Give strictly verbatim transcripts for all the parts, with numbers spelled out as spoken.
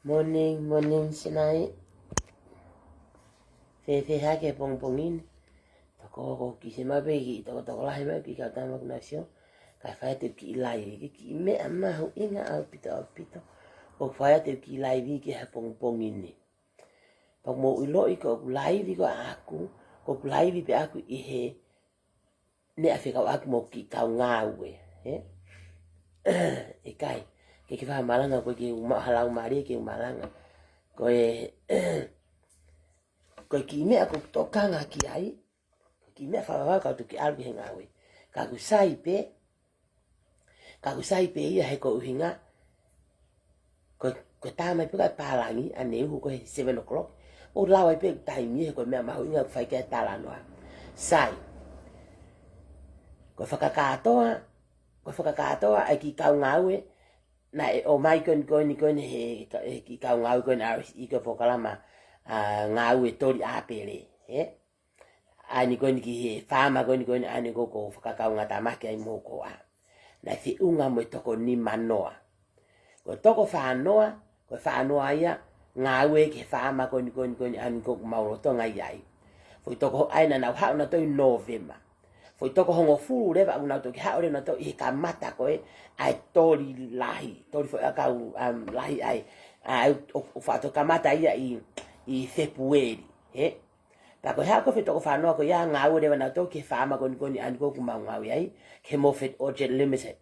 Morning, morning, Sinai. Fēfē hake pongipongi ni. Toko ko ki se mape ki toko toko lahi mai ki kau tama kuna sio. Ka fai atu ki laivi, ki, ki meʻa mahuʻinga ʻaupito, ʻaupito. ʻOku fai atu ki laivi ki he pongipongi ni. Pea mou ʻiloʻi ko ʻeku laivi ko ʻaku, ko ʻeku laivi pē ʻaku ʻi he meʻa fekauʻaki mo e kiʻi kau ngāue, ē? ʻIkai, ke ke fai ha malanga ko e ke uma halau mali ke u malanga. Ko e, ko e kiʻi meʻa ʻoku ou tokanga ki ai, ko e kiʻi meʻa fakavavevave ka u tuki ʻalu ki he ngāue. Ka ʻoku sai pē, ka ʻoku sai pē ia he ko e ʻuhinga, ko, ko e tā mai pē ka pālangi, ʻaneuhu ko e seven o'clock. ʻOku lau ai pē taimi he ko e meʻa mahuʻinga ʻoku fai ki ai e talanoa. Sai. Ko e fakakātoa, ko e fakakātoa ʻa e kiʻi kau ngāue, naʻe ʻomai ko eni, ko eni, ko eni he, he kiʻi kau ngāue ko eni R S E ko e polokalama, ʻa, ngāue toli ʻāpele, ē? ʻA eni ko eni ki he faama ko eni, ko eni ʻa eni ko ʻoku ou fakakaungātamaki ai mo koā. Naʻe feʻunga mo e toko nima noa. Ko e toko fā noa, ko e fā noa ia, ngāue ki he faama ko eni, ko eni, ko eni ʻa eni ko ʻoku mau lolotonga ʻi ai. Foʻi toko ʻa ena naʻa nau haʻu nautolu ʻi Nōvema. Foʻi toko hongofulu leva ʻoku nau toki haʻu leva nautolu ʻi he kamata ko ē ʻa e toli lahi, toli foʻi ʻakau, um, lahi ʻa e, ʻa e, ʻo, ʻo faʻa toki kamata ia ʻi, ʻi Fēpueli, ē? Pea ko e haʻu ko ē foʻi toko fā noa ko ia ngāue leva nautolu ki he faama ko eni, ko eni ʻa eni ko ʻoku mau ngāue ai, ki he Moffat Orchard Limited.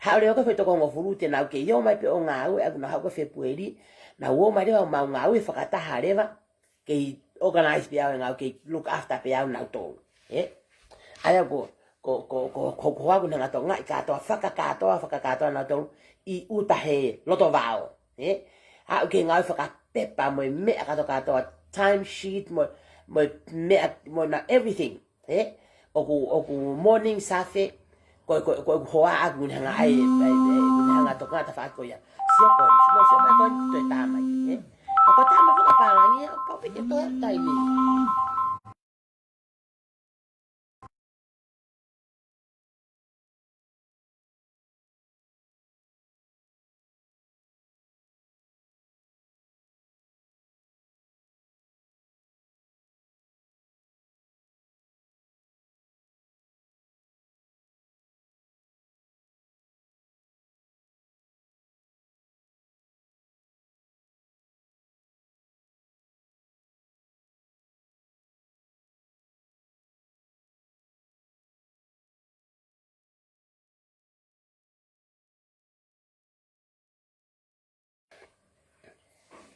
Haʻu leva ko ē foʻi toko hongofulu te nau kei ō mai pē ʻo ngāue, ʻa ē ʻoku nau haʻu ko ē Fēpueli, nau ō mai leva ʻo mau ngāue fakataha leva, kei organize pē au e ngāue, kei look after pē au nautolu. Ē? ʻA ia ko, ko, ko, ko, ko, ko ʻeku hanga ʻo tokangaʻi kātoa, fakakātoa, fakakātoa nautolu ʻi ʻuta he loto vao. Ē? Aʻu ki he ngāue fakapepa mo e meʻa kātoa kātoa, time sheet mo, mo e meʻa, mo na everything. Ē? ʻOku, ʻoku morning safe, ko, ko, ko ʻeku hoa ʻaku ʻoku ne hanga ai, ai, ai, ʻoku ne hanga ʻo tokangaʻi tafaʻaki ko ia. Sio ko eni, sio, sio mai ko eni, toe tā mai, ē? ʻOku tā mai fakapālangi, ʻoku pau pē ke toe taimi.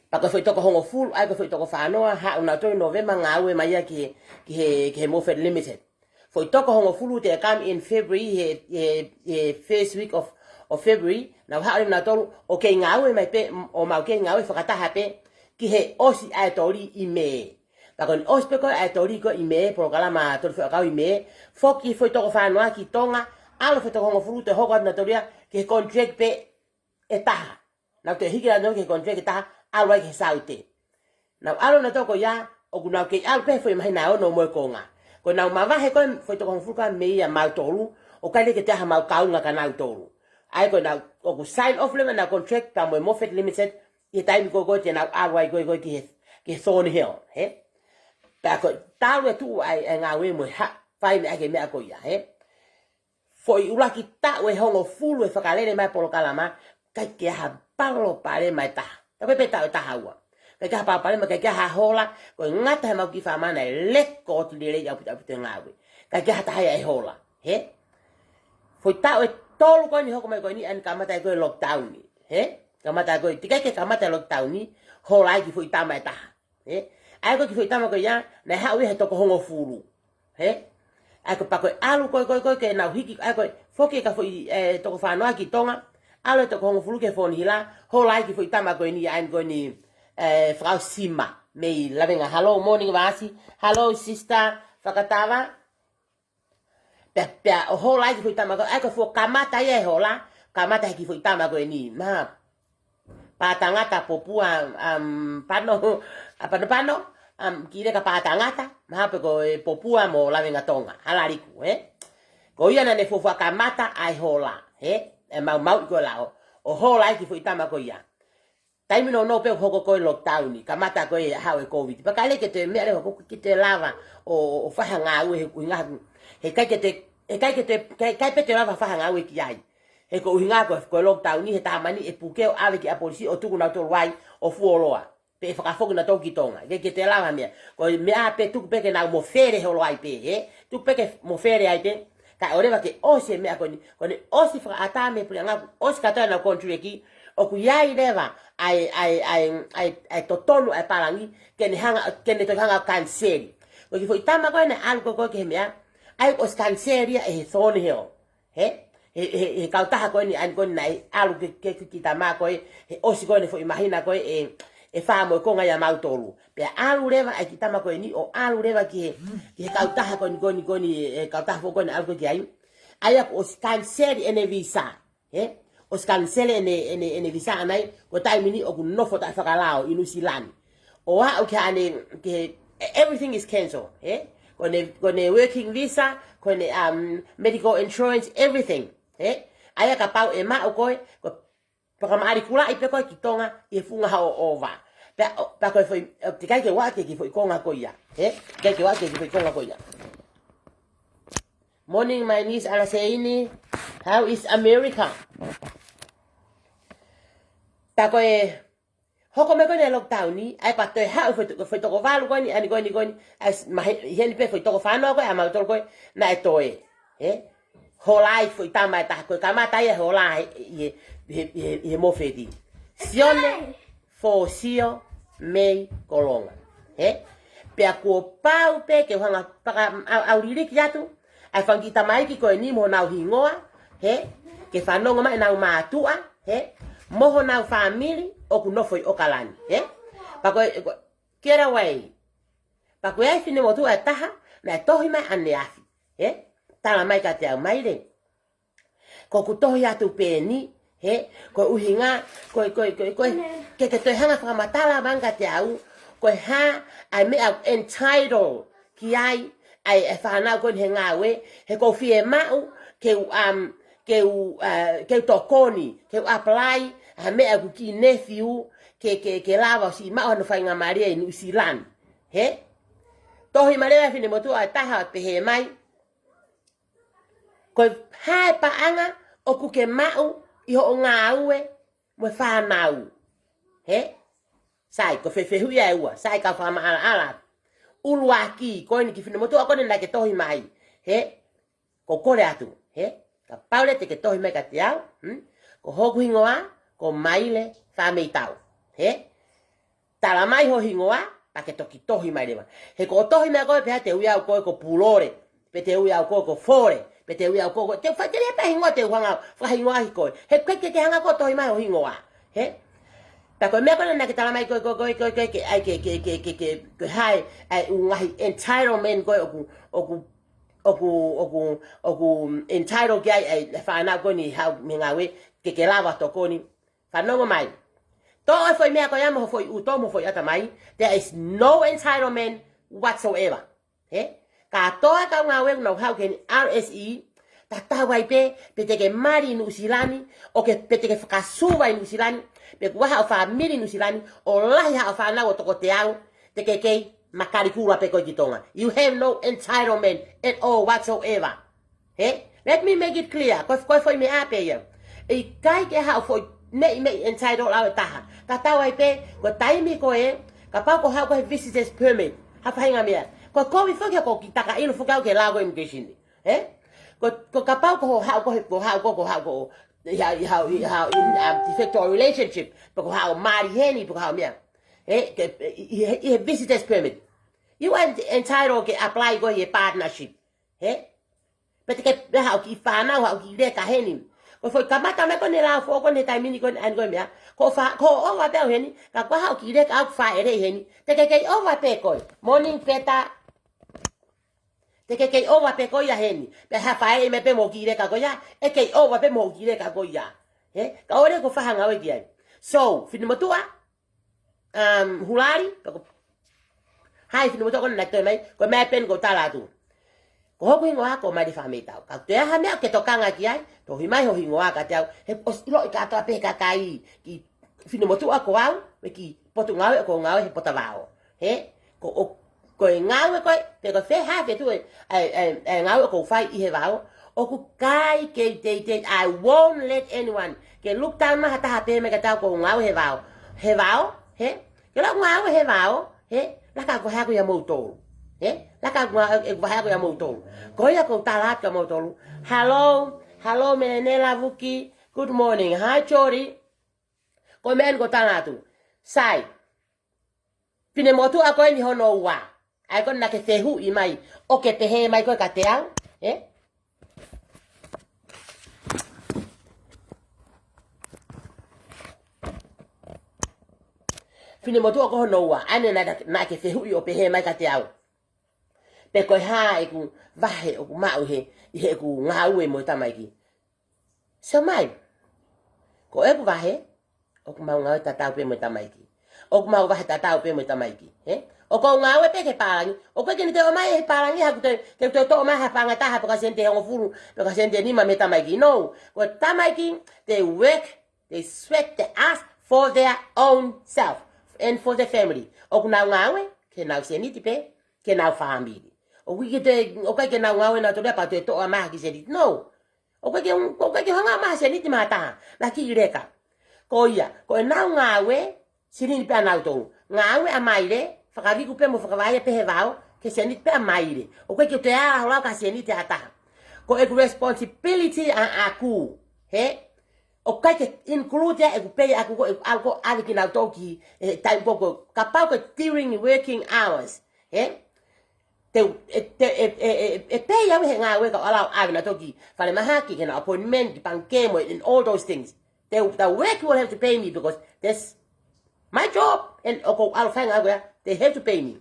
Pea ko e foʻi toko hongofulu, ʻa ē ko e foʻi toko fā noa, haʻu nautolu ʻi Nōvema ngāue mai ia ki he, ki he, ki he Moffat Limited. Foʻi toko hongofulu te come in February, he, he, he first week of, of February, nau haʻu leva nautolu, ʻo kei ngāue mai pē, ʻo mau kei ngāue fakataha pē, ki he ʻosi ʻa e toli ʻi Mē. Pea ko eni ʻosi pē ko ē ʻa e toli ko ē ʻi Mē, polokalama toli foʻi ʻakau ʻi Mē, foki foʻi toko fā noa ki Tonga, ʻalu foʻi toko hongofulu te hoko atu nautolu ia, ki he contract pē ʻe taha. Nau toe hiki leva nautolu ki he contract ʻe taha, ʻalu ai ki he Saute. Nau ʻalu nautolu ko ia, ʻoku nau kei ʻalu pē he foʻi māhina ʻe ono mo e konga. Ko ʻenau mavahe ko ē foʻi toko hongofulu ko ia mei a mautolu, ʻoku ʻikai leva ke toe ʻi ai hamau kaunga kia nautolu. ʻA ē ko ʻenau, ʻoku sign off leva ʻenau contract pea mo e Moffat Limited, ʻi he taimi ko ē ko ē te nau ʻalu ai ko ē ko ē ki he, ki he Thornhill, ē? Pea ko e talu e tuʻu ai e ngāue mo e haʻu fai mai ʻaki e meʻa ko ia, ē? Foʻi ʻuluaki taʻu ʻe hongofulu ʻe fakalele mai e polokalama, ʻikai ke ʻi ai ha palopalema ʻe taha. Taʻu ko ē pē taʻu ʻe taha ua. ʻIkai ke ʻi ai ha palopalema, ʻikai ke ʻi ai ha hola, ko e ngata he mau kiʻi faama naʻe lēkooti lelei ʻaupito ʻaupito e ngāue. ʻIkai ke ʻi ai ha taha ia ʻe hola, ē? Foʻi taʻu ʻe tolu ko eni hoko mai ko eni ʻa eni kamata ai ko ē lockdown, ē? Kamata ai ko ē, teʻeki ai ke kamata e lockdown, hola ai e kiʻi foʻi tama ʻe taha. Ē? ʻA ē ko e kiʻi foʻi tama ko ia, naʻe haʻu ia he toko hongofulu. Ē? ʻA ē ko e pea ko e ʻalu ko ē, ko ē, ko ē, ke nau hiki, ʻa ē ko e foki e kiʻi foʻi, ē, toko fā noa ki Tonga, ʻalu e toko hongofulu ki he Thornhill, hola ai e kiʻi foʻi tama ko eni, ʻa eni ko eni, ē, Fakausima, mei Lavenga. Hello, morning, Vasi. Hello, sister, Fakatava. Pea, pea, ʻo hola ai e kiʻi foʻi tama ko ē, ʻa ē ko e fuʻu kamata ia e hola, kamata he kiʻi foʻi tama ko eni, mā. Pātangata Popua, um, Pano, ʻa Panopano, um, ki Leka Pātangata, mā pe ko e Popua mo Lavenga Tonga, Halaliku, ē? Ko ia naʻa ne fuofua kamata ʻa e hola, ē? ʻE mau mau ʻi ko e lao, ʻo hola ai e kiʻi foʻi tama ko ia. Taimi nounou pē ʻoku hoko ko ē lockdown ni, kamata ko ē haʻu e COVID. Pea ʻikai ke toe meʻa leva ʻoku ʻikai ke toe lava ʻo, ʻo fai ha ngāue he ʻuhinga, heʻikai ke toe, heʻikai ke toe, heʻikai pē toe lava fai ha ngāue ki ai. He ko e ʻuhinga ko, ko e lockdown ni, he taha mani ʻe puke ʻo ʻave ki ʻapi polisi ʻo tuku nautolu ai ʻo fuoloa. Pea ʻe fakafoki nautolu ki Tonga. ʻIkai ke toe lava meʻa. Ko e meʻa pē tuku pē ke nau mofele holo ai pē, ē? Tuku pē ke mofele ai pē. Kae ʻoua leva ke ʻosi e meʻa ko eni, ko eni ʻosi fakaʻatā mei he puleʻanga, ʻosi kātoa ʻenau contract, ʻoku ʻi ai leva ʻa e, ʻa e, ʻa e, ʻa e, ʻa e totonu ʻa e palani, ke ne hanga, ke ne toe hanga ʻo kaniseli. Ko e kiʻi foʻi tama ko ē naʻe ʻalu ko ē ki he meʻa, ʻa ia ʻosi kaniseli ia ʻe he Thornhill. He, he, he, he kautaha ko eni, ʻa eni ko eni naʻe ʻalu ke, ke, ke kiʻi tama ko ē, he ʻosi ko eni foʻi māhina ko ē, ʻe, ʻe fā mo e konga ia mautolu. Pea ʻalu leva ʻa e kiʻi tama ko eni, ʻo ʻalu leva ki he, ki he kautaha ko eni, ko eni, ko eni, e kautaha foʻou ko eni ʻalu ko ē ki ai. ʻA ia kuo ʻosi kaniseli ʻene visa. He? ʻOsi kaniseli ʻene, ʻene, ʻene visa ʻana ia, ko e taimi ni ʻoku nofo taʻefakalao ʻi Nuʻusila ni. ʻO aʻu ki haʻane, ki he, everything is cancelled, he? Ko ʻene, ko ʻene working visa, ko ʻene, um, medical insurance, everything, he? ʻA ia kapau ʻe maʻu koe, ko e fakamaʻali kulaʻi pē koe ki Tonga, ʻi he funga haʻo ʻova. Pea, ʻo, pea ko e foʻi, ʻo, teʻeki ai ke u ʻoatu e kiʻi foʻi konga ko ia, he? Teʻeki ai ke u ʻoatu e kiʻi foʻi konga ko ia. Morning, my niece Alaseini. How is America? Pea ko e hoko mai ko eni e lockdown ni, ʻa ia pea toe haʻu foʻi to-, foʻi toko valu ko eni, ʻa eni ko eni ko eni, ʻa ia s-, ma he, ʻi heni pē foʻi toko fā noa ko ē, ʻa mautolu ko ē, naʻe toe. He? Hola ai foʻi tama ʻe taha ko ē, kamata ia hola he, ʻi he, ʻi he, ʻi he, ʻi he mofeti. Sione Fōsio Mei Kolonga. He? Pea kuo pau pē ke u hanga faka-, ʻau, ʻau liliki atu, ʻa e fanga kiʻi tamaiki ko eni mo honau hingoa, he, ke fanongo mai ʻenau mātuʻa, he, mo honau fāmili ʻoku nofo ʻi ʻOkalani, he. Pea ko e, ko, get away. Pea ko e finemotuʻa ʻe taha, naʻe tohi mai ʻaneafi, he, tala mai kiate au mai lē. Ko ʻeku tohi atu pē eni, he, ko e ʻuhinga, ko e, ko e, ko e, ko e, ke, ke toe hanga fakamatala mai ange kiate au, ko e hā ʻa e meʻa ʻoku entitled ki ai, ʻa e, ʻa e fānau ko eni he ngāue, he ʻoku ou fiemaʻu, ke u, um, ke u, uh, ke u tokoni, ke u apply, ʻa e meʻa ʻoku kiʻi nephew, ke, ke, ke lava ʻo siʻi maʻu hano faingamālie ʻi Nuʻusila ni, he? Tohi mai leva e finemotuʻa ʻe taha ʻo pehē mai, ko e hā e paʻanga ʻoku ke maʻu ʻi hoʻo ngāue mo e fānau. He? Sai, ko e fehuʻi ia ʻe ua, sai kau fakamaʻalaʻala. ʻUluaki, ko eni kiʻi finemotuʻa ko eni naʻa ke tohi mai. He? Ko e kole atu. He? Kapau leva te ke tohi mai kiate au. Hmm? Ko hoku hingoa, ko Maile Fameitau. He? Tala mai ho hingoa, pea ke toki tohi mai leva. He ko e tohi mai ko ē pea te ui au koe ko Pulole, pe te ui au koe ko Fole, pe te ui au koe ko, te faʻitele pē hingoa te u hanga, fakahingoa ʻaki koe. He ʻoku ʻikai ke ke hanga koe ʻo tohi mai ho hingoa. He? Pea ko e meʻa ko ē naʻa ke tala mai ko e, ko e, ko e, ko e, ko e, ke, ai ke, ke, ke, ke, ke, ko e hā e, ʻa e ʻū ngaahi entitlement ko ē ʻoku, ʻoku, ʻoku, ʻoku, ʻoku entitled ki ai, ʻa e, ʻa e fānau ko eni haʻu mei he ngāue, ke, ke lava tokoni. Fanongo mai. Toʻo e foʻi meʻa ko ia mo e foʻi ʻuto mo e foʻi ʻatamai. There is no entitlement whatsoever. He? Kātoa e kau ngāue ʻoku nau haʻu ki heni R S E, tatau ai pē, pe te ke mali ʻi Nuʻusila ni, ʻo ke, pe te ke fakasuva ʻi Nuʻusila ni, pe kuo ʻi ai haʻo fāmili ʻi Nuʻusila ni, ʻo lahi haʻo fānau ʻo toko teau, te ke kei makalikula pē koe ki Tonga. You have no entitlement at all whatsoever. He? Let me make it clear. Ko, ko e foʻi meʻa pē ia. ʻIkai ke haʻu foʻi meʻi, meʻi entitled ʻe taha. Tatau ai pē, ko e taimi ko ē, kapau ko e haʻu ko ē he visitor's permit. Ha faʻahinga meʻa. Ko e kovi foki ko e kiʻi taka ʻilo foki au ki he lao ko ē immigration. He? Ko, ko e kapau ko e haʻu ko ē he, ko e haʻu ko ē, ko e haʻu ko ē, ʻi ha, ʻi ha, ʻi ha, in, um, de facto relationship, pe ko e haʻu mali heni, pe ko e haʻu meʻa. He? Ke, ʻi, ʻi, ʻi he visitor's permit. You are entitled ke apply koe he partnership. He? Pe te ke, pe haʻo kiʻi fānau, haʻo kiʻi leka heni. Ko e foʻi kamata mai ko eni e lao foʻou ko eni he taimi ni ko eni, ʻa eni ko e meʻa. Ko e fā, ko e ʻova pē au heni, ka ko e haʻo kiʻi leka ʻoku fāʻele heni. Te ke kei ʻova pē koe. Morning, Peta. Te ke kei ʻova pē koe ia heni. Pea haʻu fāʻele mai pē mo e kiʻi leka ko ia, ʻe kei ʻova pē mo e kiʻi leka ko ia. He? Ka ʻoua leva kuo fai ha ngāue ki ai. So, finemotuʻa, um, Hulali, pea ko, hai finemotuʻa ko eni naʻe toe mai, ko e meʻa pē eni ʻoku ou tala atu. Ko hoku hingoa ko Maile Fameitau. Ka toe ʻi ai ha meʻa ʻoku ke tokanga ki ai, tohi mai ho hingoa kiate au, he ʻosi ʻiloʻi kātoa pē he kakai, kiʻi finemotuʻa ko au, mo e kiʻi potungāue ʻoku ou ngāue he potavao. He? Ko, ʻo, ko e ngāue ko ē, pe ko e fē ha feituʻu ʻe, ʻe, ʻe, ʻe ngāue ʻoku ou fai ʻi he vao, ʻoku ʻikai ke u teitei, I won't let anyone ke look down mai ha taha pehē mai kiate au ʻoku ou ngāue he vao. He vao, he? Ke lau ngāue he vao, he? Laka ʻeku vahe ʻaku ʻia moutolu. He? Laka ʻeku ngā-, ʻeku vahe ʻaku ʻia moutolu. Ko ia ʻoku ou tala atu kia moutolu. Hello, hello, Menela Vuki. Good morning. Hi, Jody. Ko e meʻa eni ʻoku ou tala atu. Sai. Finemotuʻa ko eni hono ua. ʻA ia ko ena ke fehuʻi mai. ʻOku ke pehē mai koe kiate au. He? Finemotuʻa ko hono ua. ʻA ia naʻa, naʻa ke fehuʻi ʻo pehē mai kiate au. Pe ko e hā ʻeku vahe ʻoku maʻu he, ʻi heʻeku ngāue mo e tamaiki. Sio mai. Ko ʻeku vahe, ʻoku mau ngāue tatau pē mo e tamaiki. ʻOku mau vahe tatau pē mo e tamaiki. He? ʻOku ou ngāue pē ki he pālangi. ʻOku ʻikai ke ne toe ʻomai ʻe he pālangi, haʻaku toe, ke toe toʻo mai ha paʻanga ʻe taha, pe ko ha sēniti ʻe hongofulu, pe ko ha sēniti ʻe nima mei he tamaiki. No. Ko e tamaiki, they work, they sweat their ass for their own self and for the family. ʻOku nau ngāue, ke nau sēniti pē, ke nau fāmili. ʻOku ʻikai ke te, ʻoku ʻikai ke nau ngāue nautolu ia pea toe toʻo mai ha kiʻi sēniti. No. ʻOku ʻikai ke, ʻoku ʻikai ke hanga mai ha sēniti mei ha taha. Naʻa ke leka. Ko ia, ko ʻenau ngāue, silini pē ʻanautolu. Ngāue ʻa Maile, fakaliku pē mo fakavaʻe pē he vao, ke sēniti pē ʻa Maile. ʻOku ʻikai ke toe ala holo au ki ha sēniti ʻa ha taha. Ko ʻeku responsibility ʻaʻaku. He? ʻOku ʻikai ke include ia ʻeku pei ʻaku ko ʻeku ʻalu ko ʻave kinautolu ki he taimi ko ē, kapau ko e during working hours. He? Te, e, te, e, e, e, e pei au he ngāue ka u ala ʻave nautolu ki falemahaki, ke nau appointment, ki pangikē mo, and all those things. Te, the work will have to pay me because that's my job, and ʻoku ou ʻalu fai ngāue ko ia, they have to pay me.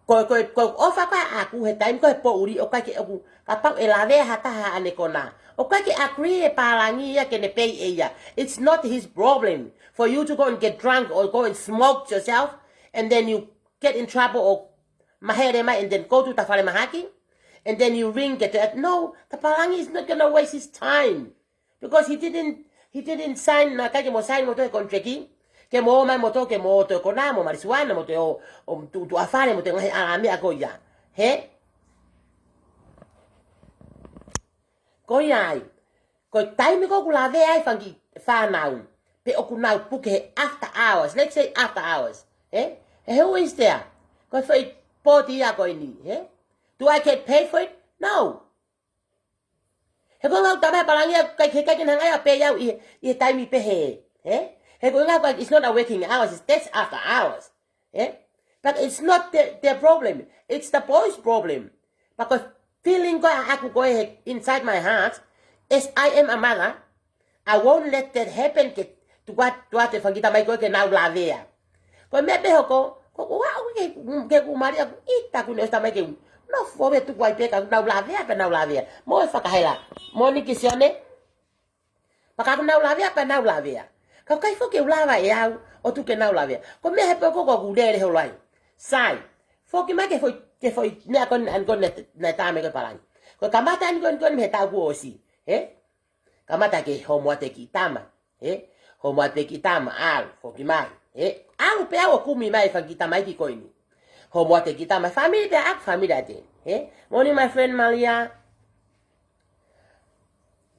Ko, ko, ko e ʻofa ko ē ʻaʻaku he taimi ko ē he poʻuli ʻoku ʻikai ke ʻoku, kapau ʻe lavea ha taha ʻene kona. ʻOku ʻikai ke agree e pālangi ia ke ne pei ʻe ia. It's not his problem for you to go and get drunk or go and smoke yourself, and then you get in trouble or mahere mai and then go to the falemahaki, and then you ring, get that. No, the pālangi is not gonna waste his time. Because he didn't, he didn't sign, naʻe ʻikai ke mo sign moutolu e contract. Ke mo ō mai moutolu ke mo ō ʻo kona mo marijuana, mo toe ō, ʻo tuʻutuʻu ʻa fale, mo toe ngaahi ʻalā meʻa ko ia. He? Ko ia ai. Ko e taimi ko ē ʻoku lavea ai fanga kiʻi fānau. Pe ʻoku nau puke he after hours. Let's say after hours. He? He, who is there? Ko e foʻi pōti ia ko eni. He? Do I get paid for it? No. He ko e ngaahi tamai pālangi ia, ʻikai, ʻikai ke ne hanga ia ʻo pei au ʻi, ʻi he taimi pehē. He? He ko e ngaahi, it's not a working hours, it's, that's after hours. He? But it's not the, their problem. It's the boy's problem. But ko e feeling ko ē ʻaʻaku ko ē he inside my heart, as I am a mother, I won't let that happen ke, to what, to what e fanga kiʻi tamai ko ē ke nau lavea. Ko e meʻa pē hoko, ko, ko au ke, ke ku malia ku ʻita ku ne ʻosi tamai ke u. Nofo ʻo tuku ai pē ka nau lavea pē nau lavea. Mo e fakahela. Mo ni ki Sione. Pea ka ku nau lavea pē nau lavea. Ka ʻoku ʻikai foki ke u lava ʻe au ʻo tuku ke nau lavea. Ko e meʻa he pē ko ē ʻoku ou lele holo ai. Sai. Foki mai ki he foʻi, ki he foʻi meʻa ko eni, ko eni naʻe tā mai ko ē pālangi. Ko e kamata eni ko eni, ko eni mei he taʻu kuo ʻosi. He? Kamata ki he homo atu e kiʻi tama. He? Homo atu e kiʻi tama, ʻalu, foki mai. He? ʻAlu pē au ʻo kumi mai e fanga kiʻi tamaiki ko eni. Homo atu e kiʻi tama, family pē ʻaʻaku, family ʻa Teni. He? Morning, my friend Malia.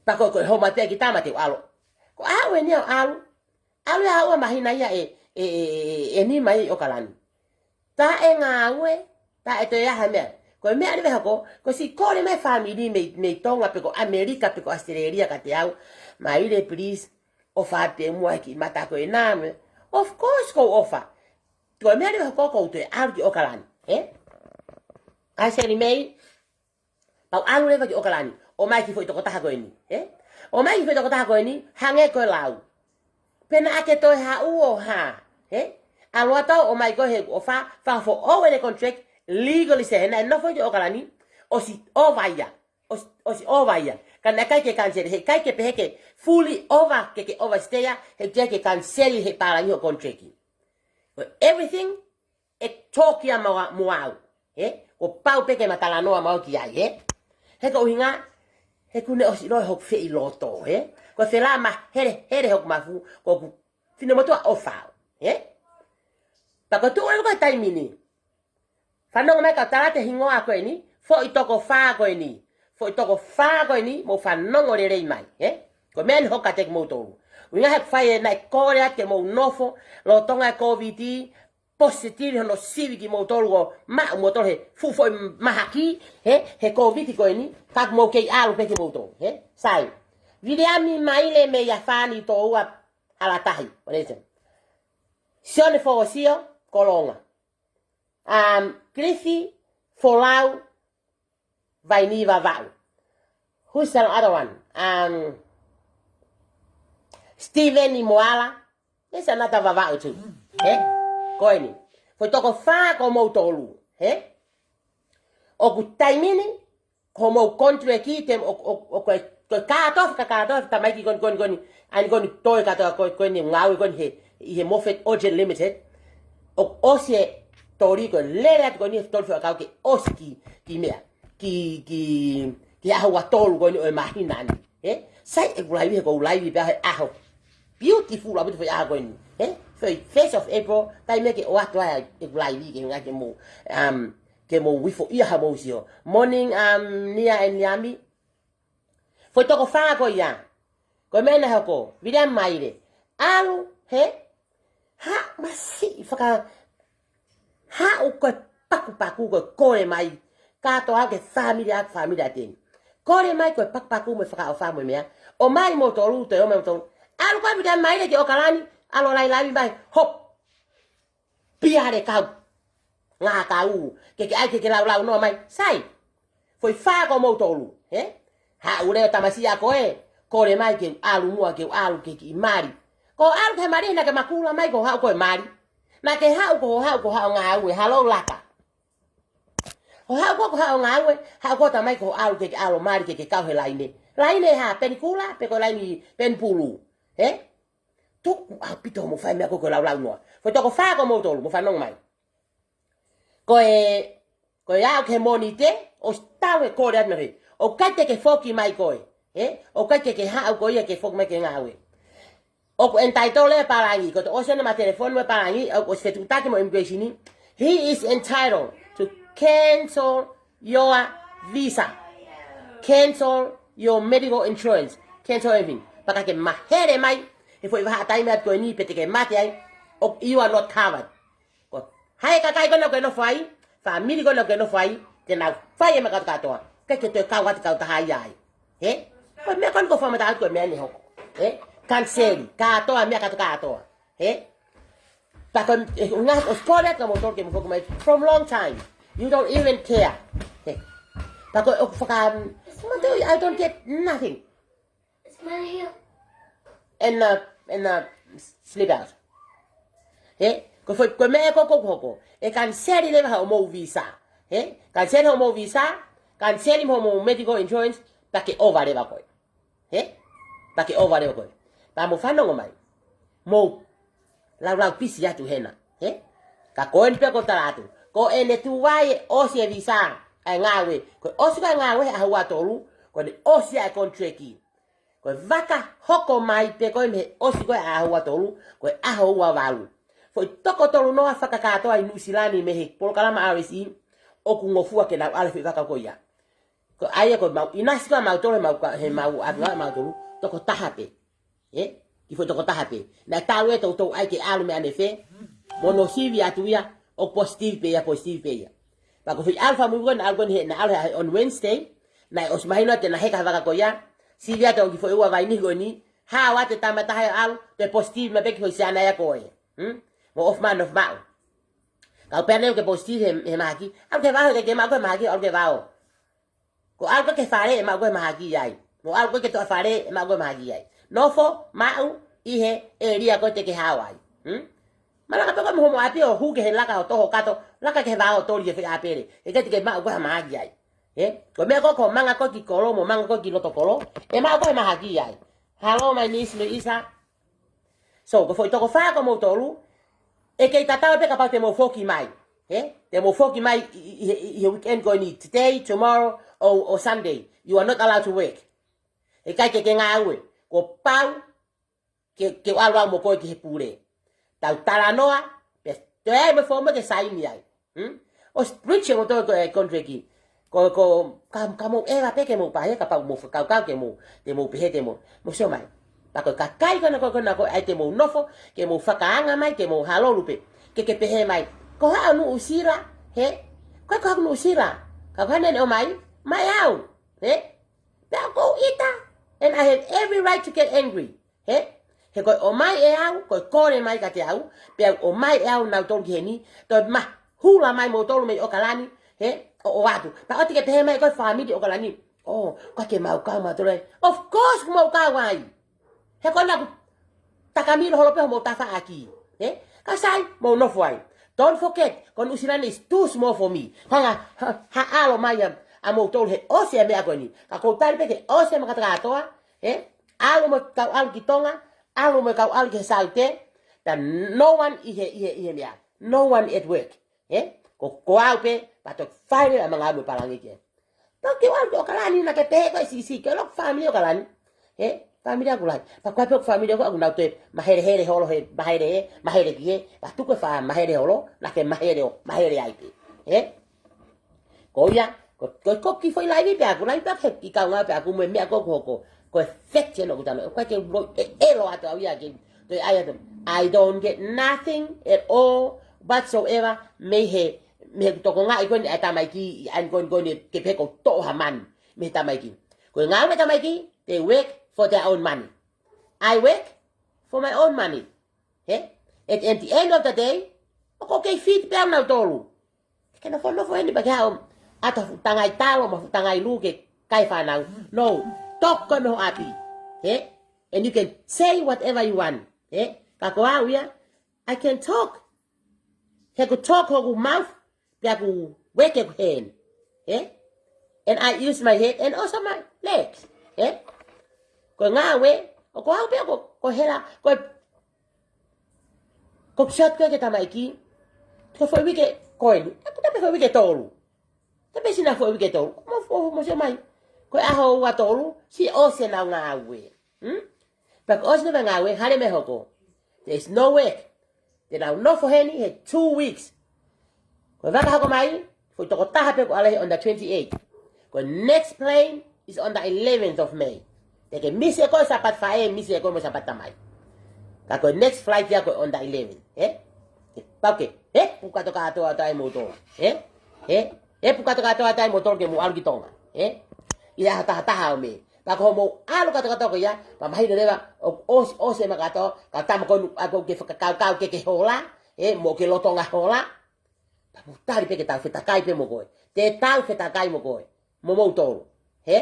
Pea ko e, ko e homo atu e kiʻi tama te u ʻalu. Ko e ʻalu eni ia ʻo ʻalu. ʻAlu ia ʻo ʻalu ʻa māhina ia ʻe, ʻe, ʻe, ʻe, ʻe nima ʻi ʻOkalani. Taʻe ngāue, taʻe toe ʻai ha meʻa. Ko e meʻa eni ʻoku hoko, ko e siʻi kole mai e family mei, mei Tonga pe ko ʻAmelika pe ko ʻAositelēlia kiate au. Maile, please, ʻofa pē muʻa he kiʻi mata ko ena mo. Of course ʻoku ou ʻofa. Ko e meʻa eni ʻoku hoko ʻoku ou toe ʻalu ki ʻOkalani. He? ʻAi Seli Mei, pea u ʻalu leva ki ʻOkalani. ʻOmai e kiʻi foʻi tokotaha ko eni. He? ʻOmai e kiʻi foʻi tokotaha ko eni, hangē ko e lau. Pe naʻa ke toe haʻu ʻo hā. He? ʻAlu atu ʻo ʻomai ko ē he ʻofa, fakafoʻou ʻene contract, legally sē, he naʻe nofo ki ʻOkalani, ʻosi ʻova ia. ʻOsi, ʻosi ʻova ia. Ka naʻe ʻikai ke cancel, he ʻikai ke pehē ke fully over, ke ke overstay ia, he ʻikai ke cancel he pālangi hoʻo contract. Everything, ʻe talk ia mo, mo au. He? Kuo pau pē ke ma talanoa mo au ki ai, he? He ko e ʻuhinga, he kuo ne ʻosi ʻilo hoku feʻiloto, he? Ko e felama, hele, hele hoku mafu, ko ʻeku Finemotuʻa ʻo fao, ē? Pea ko e tuʻu leva ko e taimi ni. Fanongo mai kau tala atu e hingoa ko eni, foʻi toko fā ko eni. Foʻi toko fā ko eni, mou fanongo lelei mai, ē? Ko e meʻa eni hoka te kimoutolu. ʻUhinga he fai e naʻe kole atu ke mou nofo, lolotonga e Kōviti, positive hono sivi kimoutolu ʻo maʻu moutolu he fuʻu foʻi mahaki, ē? He Kōviti ko eni, ka mou kei ʻalu pē kimoutolu, ē? Sai. Viliami Maile mei Afani Toua Alatahi, what is it? Sione Fōsio, Kolonga. Um, Cliffy Folau, Vaini Vavaʻu. Who's the other one? Um, Steven Imoala. There's another Vavaʻu too. Ē? Ko eni. Foʻi toko fā ko moutolu. Ē? ʻOku taimi ni, ko mou contract ʻi te, ʻo, ʻo, ʻo, ko e, ko e kātoa, ka kātoa, tamaiki ko eni, ko eni, ko eni, ʻa eni ko eni toe kātoa, ko, ko eni ngāue ko eni he, ʻi he Moffat Orchard Limited, ʻo ʻosi e toli ko e lele atu ko eni he toli fakakau ke ʻosi ki, ki meʻa, ki, ki, ki ʻaho ua tolu ko eni ʻo e māhina ni, ē? Sai ʻeku laivi he ʻoku ou laivi pē he ʻaho. Beautiful ʻaupito foʻi ʻaho ko eni, ē? Foʻi first of April, taimi ke ʻoatu ai ʻeku laivi ke ngā ke mou, um, ke mou ifo ia ha mou sio. Morning, um, Nia and Yami. Foʻi toko fā ko ia. Ko e meʻa naʻe hoko, Viliami Maile. ʻAlu, hē? Haʻu masiʻi faka, haʻu ko e pakupaku ko e kole mai. Kātoa ke fāmili ʻaku fāmili ʻa teni. Kole mai ko e pakupaku mo e fakaʻofa mo e meʻa. ʻOmai moutolu, toe ʻomai moutolu. ʻAlu ko e Viliami Maile ki ʻOkalani, ʻalu ʻo lailavi mai. Hop. Piale kau. Ngā kau. Ke ke ʻai ke ke laulau noa mai. Sai. Foʻi fā ko moutolu. Ē? Haʻu leva tamasiʻi ʻa koe. Kole mai ke ʻalu muʻa ke ʻalu ke kiʻi mali. Ko ʻalu ke mali naʻa ke makula mai ko haʻu ko e mali. Naʻa ke haʻu ko haʻu ko haʻu ngāue. Halo laka. Ko haʻu ko ko haʻu ngāue. Haʻu ko tamai ko ʻalu ke ke ʻalu mali ke ke kau he laine. Laine ha peni kula, pe ko laine peni pulu. Ē? Tuku ʻaupito mo fai meʻa ko ko laulau noa. Foʻi toko fā ko moutolu, mo fanongo mai. Ko e, ko e aʻu ke Mōnite, ʻosi tau e kole atu mai. ʻOku ʻikai te ke foki mai koe. Ē? ʻOku ʻikai te ke haʻu ko ia ke foki mai ke ngāue. ʻOku entitled e pālangi, ko e ʻosi ʻene ma telefoni mo e pālangi, ʻoku ʻosi fetuʻutaki mo immigration ni. He is entitled to cancel your visa. Cancel your medical insurance. Cancel everything. Pea ka ke mahele mai, he foʻi vahaʻa taimi atu ko eni pe te ke mate ai, ʻo, you are not covered. Ko hai e kakai ko ena ʻoku ke nofo ai, fāmili ko ena ʻoku ke nofo ai, te nau fai e meʻa kātoa. ʻIkai ke toe kau atu kautaha ia ai. Ē? Ko e meʻa ko eni ʻoku ou fakamatala atu ko e meʻa eni hoko. Ē? Kaniseli, kātoa meʻa kātoa. Ē? Pea ko e, ē, ngā, ʻosi kole atu kia moutolu ke mou foki mai from long time. You don't even care. Ē? Pea ko e ʻoku faka, um, I don't get nothing. It's my heel. And, uh, and, uh, slip out. Ē? Ko e foʻi, ko e meʻa ko ē ʻoku hoko. ʻE kaniseli leva hoʻomou visa. Ē? Kaniseli hoʻomou visa. Kaniseli mo hoʻomou medical insurance. Pea ke ova leva koe. Ē? Pea ke ova leva koe. Pea mou fanongo mai. Mou laulau pisi atu hena. Ē? Ka ko eni pē ʻoku ou tala atu. Ko ʻene tuai e ʻosi e visa. ʻA e ngāue. Ko e ʻosi ko ē e ngāue he ʻaho ua tolu. Ko ʻene ʻosi ʻa e contract. Ko e vaka hoko mai pē ko ē mei he ʻosi ko ē ʻaho ua tolu, ko e ʻaho ua valu. Foʻi toko tolu noa fakakātoa ʻi Nuʻusila ni mei he polokalama R S E, ʻoku ngofua ke nau ʻalu he foʻi vaka ko ia. Ko ia ko ʻemau ʻinasi ko ē ʻamautolu, he mau ka, he mau ʻapi ngā ʻamautolu, toko taha pē. Ē? Kiʻi foʻi toko taha pē. Naʻe talu ē toutou ʻai ke ʻalu mei ʻanefē, mo hono sivi atu ia, ʻoku positive pē ia, positive pē ia. Pea ko e foʻi ʻalu fakamui ko ē naʻe ʻalu ko eni he, naʻe ʻalu he on Wednesday, naʻe ʻosi mahino te na heka he vaka ko ia, sivi atu ʻo ki foʻi ua vaini ko eni, hao atu e tama taha ia ʻalu, toe positive mai pē ki foʻi siana ia ko ē. Hmm? Mo ʻofa mai, ʻofa mai. Kau pehē ʻoku ke positive he, he mahaki, ʻalu ke vao, ke, ke maʻu ko ē mahaki, ʻalu ke vao. Ko e ʻalu ko ē ki he fale, ʻe maʻu ko ē mahaki ai. Mo e ʻalu ko ē ki he toʻa fale, ʻe maʻu ko ē mahaki ai. Nofo, maʻu, ʻi he ʻēlia ko ē te ke hao ai. Hmm? Malanga pē koe mei homo ʻapi ʻo hū ki he laka ʻo toho kato, laka ki he vao ʻo toli e foʻi ʻāpele. ʻE ʻikai te ke maʻu ko ē ha mahaki ai. Ē? Ko e meʻa ko ē ko e manga ko ē ki kolo, mo manga ko ē ki loto kolo, ʻe maʻu ko ē ha mahaki ai. Hello, my niece, Luisa. So, ko e foʻi toko fā ko moutolu, ʻe kei tatau pē kapau te mou foki mai. Ē? Te mou foki mai ʻi, ʻi, ʻi, ʻi he weekend ko eni, today, tomorrow, or, or Sunday. You are not allowed to work. ʻE ʻikai ke ke ngāue. Kuo pau, ke, ke u ʻalu au mo koe ki he pule. Tau talanoa, pea toe ʻai mo e foomu ke saini ai. Hmm? ʻOsi breach ʻe moutolu ko e contract. Ko, ko, ka, ka mou ʻeva pē ke mou pehē, kapau mou fakakaukau ke mou, te mou pehē te mou. Mou sio mai. Pea ko e kakai ko ena ko, ko ena ko ē ʻai te mou nofo, ke mou fakaanga mai, ke mou halolu pē. Ke ke pehē mai. Ko haʻo Nuʻusila, he? Ko e ko haʻo Nuʻusila. Ka ko haʻane ʻomai, mai au, he? Pea ʻoku ou ʻita, and I have every right to get angry. He? He ko e ʻomai ʻe au, ko e kole mai kiate au, pea ʻomai ʻe au nautolu ki heni, toe mahula mai moutolu mei ʻOkalani, he? ʻO, ʻoatu. Pea ʻoua te ke pehē mai ko e fāmili ʻOkalani. Oh, ʻikai ke mau kau mautolu ai. Of course, ʻoku mau kau ai. He ko ena ʻoku takamilo holo pē homou tafaʻaki. He? Ka sai, mou nofo ai. Don't forget, ko Nuʻusila ni is too small for me. Hanga, ha, ha ʻalu mai ʻa, ʻa moutolu he ʻosi ʻa e meʻa ko eni. Ka ʻoku ou tali pē ke ʻosi ʻa e makata kātoa, he? ʻAlu mo kau ʻalu ki Tonga, ʻalu mo kau ʻalu ki he Saute, pea no one ʻi he, ʻi he, ʻi he meʻa. No one at work. He? Ko, ko au pē, pea toki fai leva ʻa e ngāue mo e pālangi ke. Toki ʻalu ki ʻOkalani naʻa ke pehē ko e sisi, ke ʻalu ki he fāmili ʻOkalani. He? Fāmili ʻoku lahi. Pea ko e pē ʻoku fāmili ʻoku, ʻoku nau toe mahele holo he, mahele he, mahele ki he, pea tuku e fā mahele holo, naʻa ke mahele ʻo, mahele ai pē. He? Ko ia, ko, ko, ko e kiʻi foʻi laivi pē ʻaku, laivi pē ʻaku he kiʻi kaungā pē ʻaku mo e meʻa ko ē ʻoku hoko. Ko e fact ʻena ʻoku ou talanoa. ʻOku ʻikai ke u loi, ʻe, ʻelo atu au ia ke, toe ʻai atu. I don't get nothing at all whatsoever mei he, mei he tokongaʻi ko eni ʻa e tamaiki ʻi ʻani ko eni ko eni ke pehē ʻoku ou toʻo ha mani mei he tamaiki. Ko e ngāue ʻa e tamaiki, they work for their own money. I work for my own money. He? At, at the end of the day, ʻoku ou kei feed pē au nautolu. Ke nofo nofo heni pea ke haʻu ʻo ʻatu ha fuʻu tangai talo mo ha fuʻu tangai lū ke kai fānau. No, talk koe mei ho ʻapi. He? And you can say whatever you want. He? Ka ko au ia, I can talk. He ʻoku talk hoku mouth, pea ʻoku work ʻeku hand. He? And I use my head and also my legs. He? Ko e ngāue, ʻoku ou pē ko, ko e hela, ko e Ko e shot ko ē ki he tamaiki, ko e foʻi uike ko eni, ʻe puta pē foʻi uike ʻe tolu. Tape sina foʻi uike ʻe tolu, mo, mo, mo sio mai. Ko e ʻaho ua tolu, siʻi ʻosi ʻenau ngāue. Hmm? Pea ko e ʻosi ʻenau ngāue, hale mei hoko. There's no work. Te nau nofo heni he two weeks. Ko e vaka hoko mai, foʻi tokotaha pē ʻoku ʻalu he on the twenty-eight. Ko e next plane is on the eleventh of May. Te ke misi ʻe koe Sāpate Faʻē, misi ʻe koe mo Sāpate Tamai. Ka ko e next flight ia ko e on the eleventh, he? Pau ke, he? Pukatoka atu atu ai moutolu, he? He? He pukatoka atu atu ai moutolu ke mou ʻalu ki Tonga, he? ʻI he ʻaho taha taha ʻo Mē. Pea ko hoʻomou ʻalu kātoa kātoa ko ia, pea mahino leva, ʻo, ʻosi, ʻosi ʻema kātoa, ka tama ko ē ʻoku ke fakakaukau ke ke hola, he? Mo ke lolotonga hola. Pea mou tali pē ke tau fetakai pē mo koe. Te tau fetakai mo koe. Mo moutolu. He?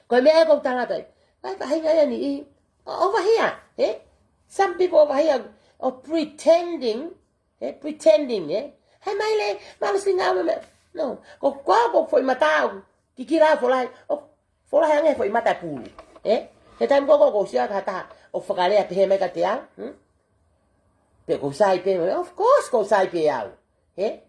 Ko e meʻa ē ʻoku ou tala atu ai. Vai vahinga ia ni ʻi. O, over here. He? Some people over here are pretending. He? Pretending, he? Hai mai le, malu singa me, me. No. Ko, ko, ko foʻi mata au. Kikila folahi. ʻO, folahi ange foʻi mata pulu. He? He taimi ko ē ʻoku ou sio ai ki ha taha ʻoku fakalea pehē mai kiate au. Hmm? Pea ʻoku ou sai pē, of course ʻoku ou sai pē au. He?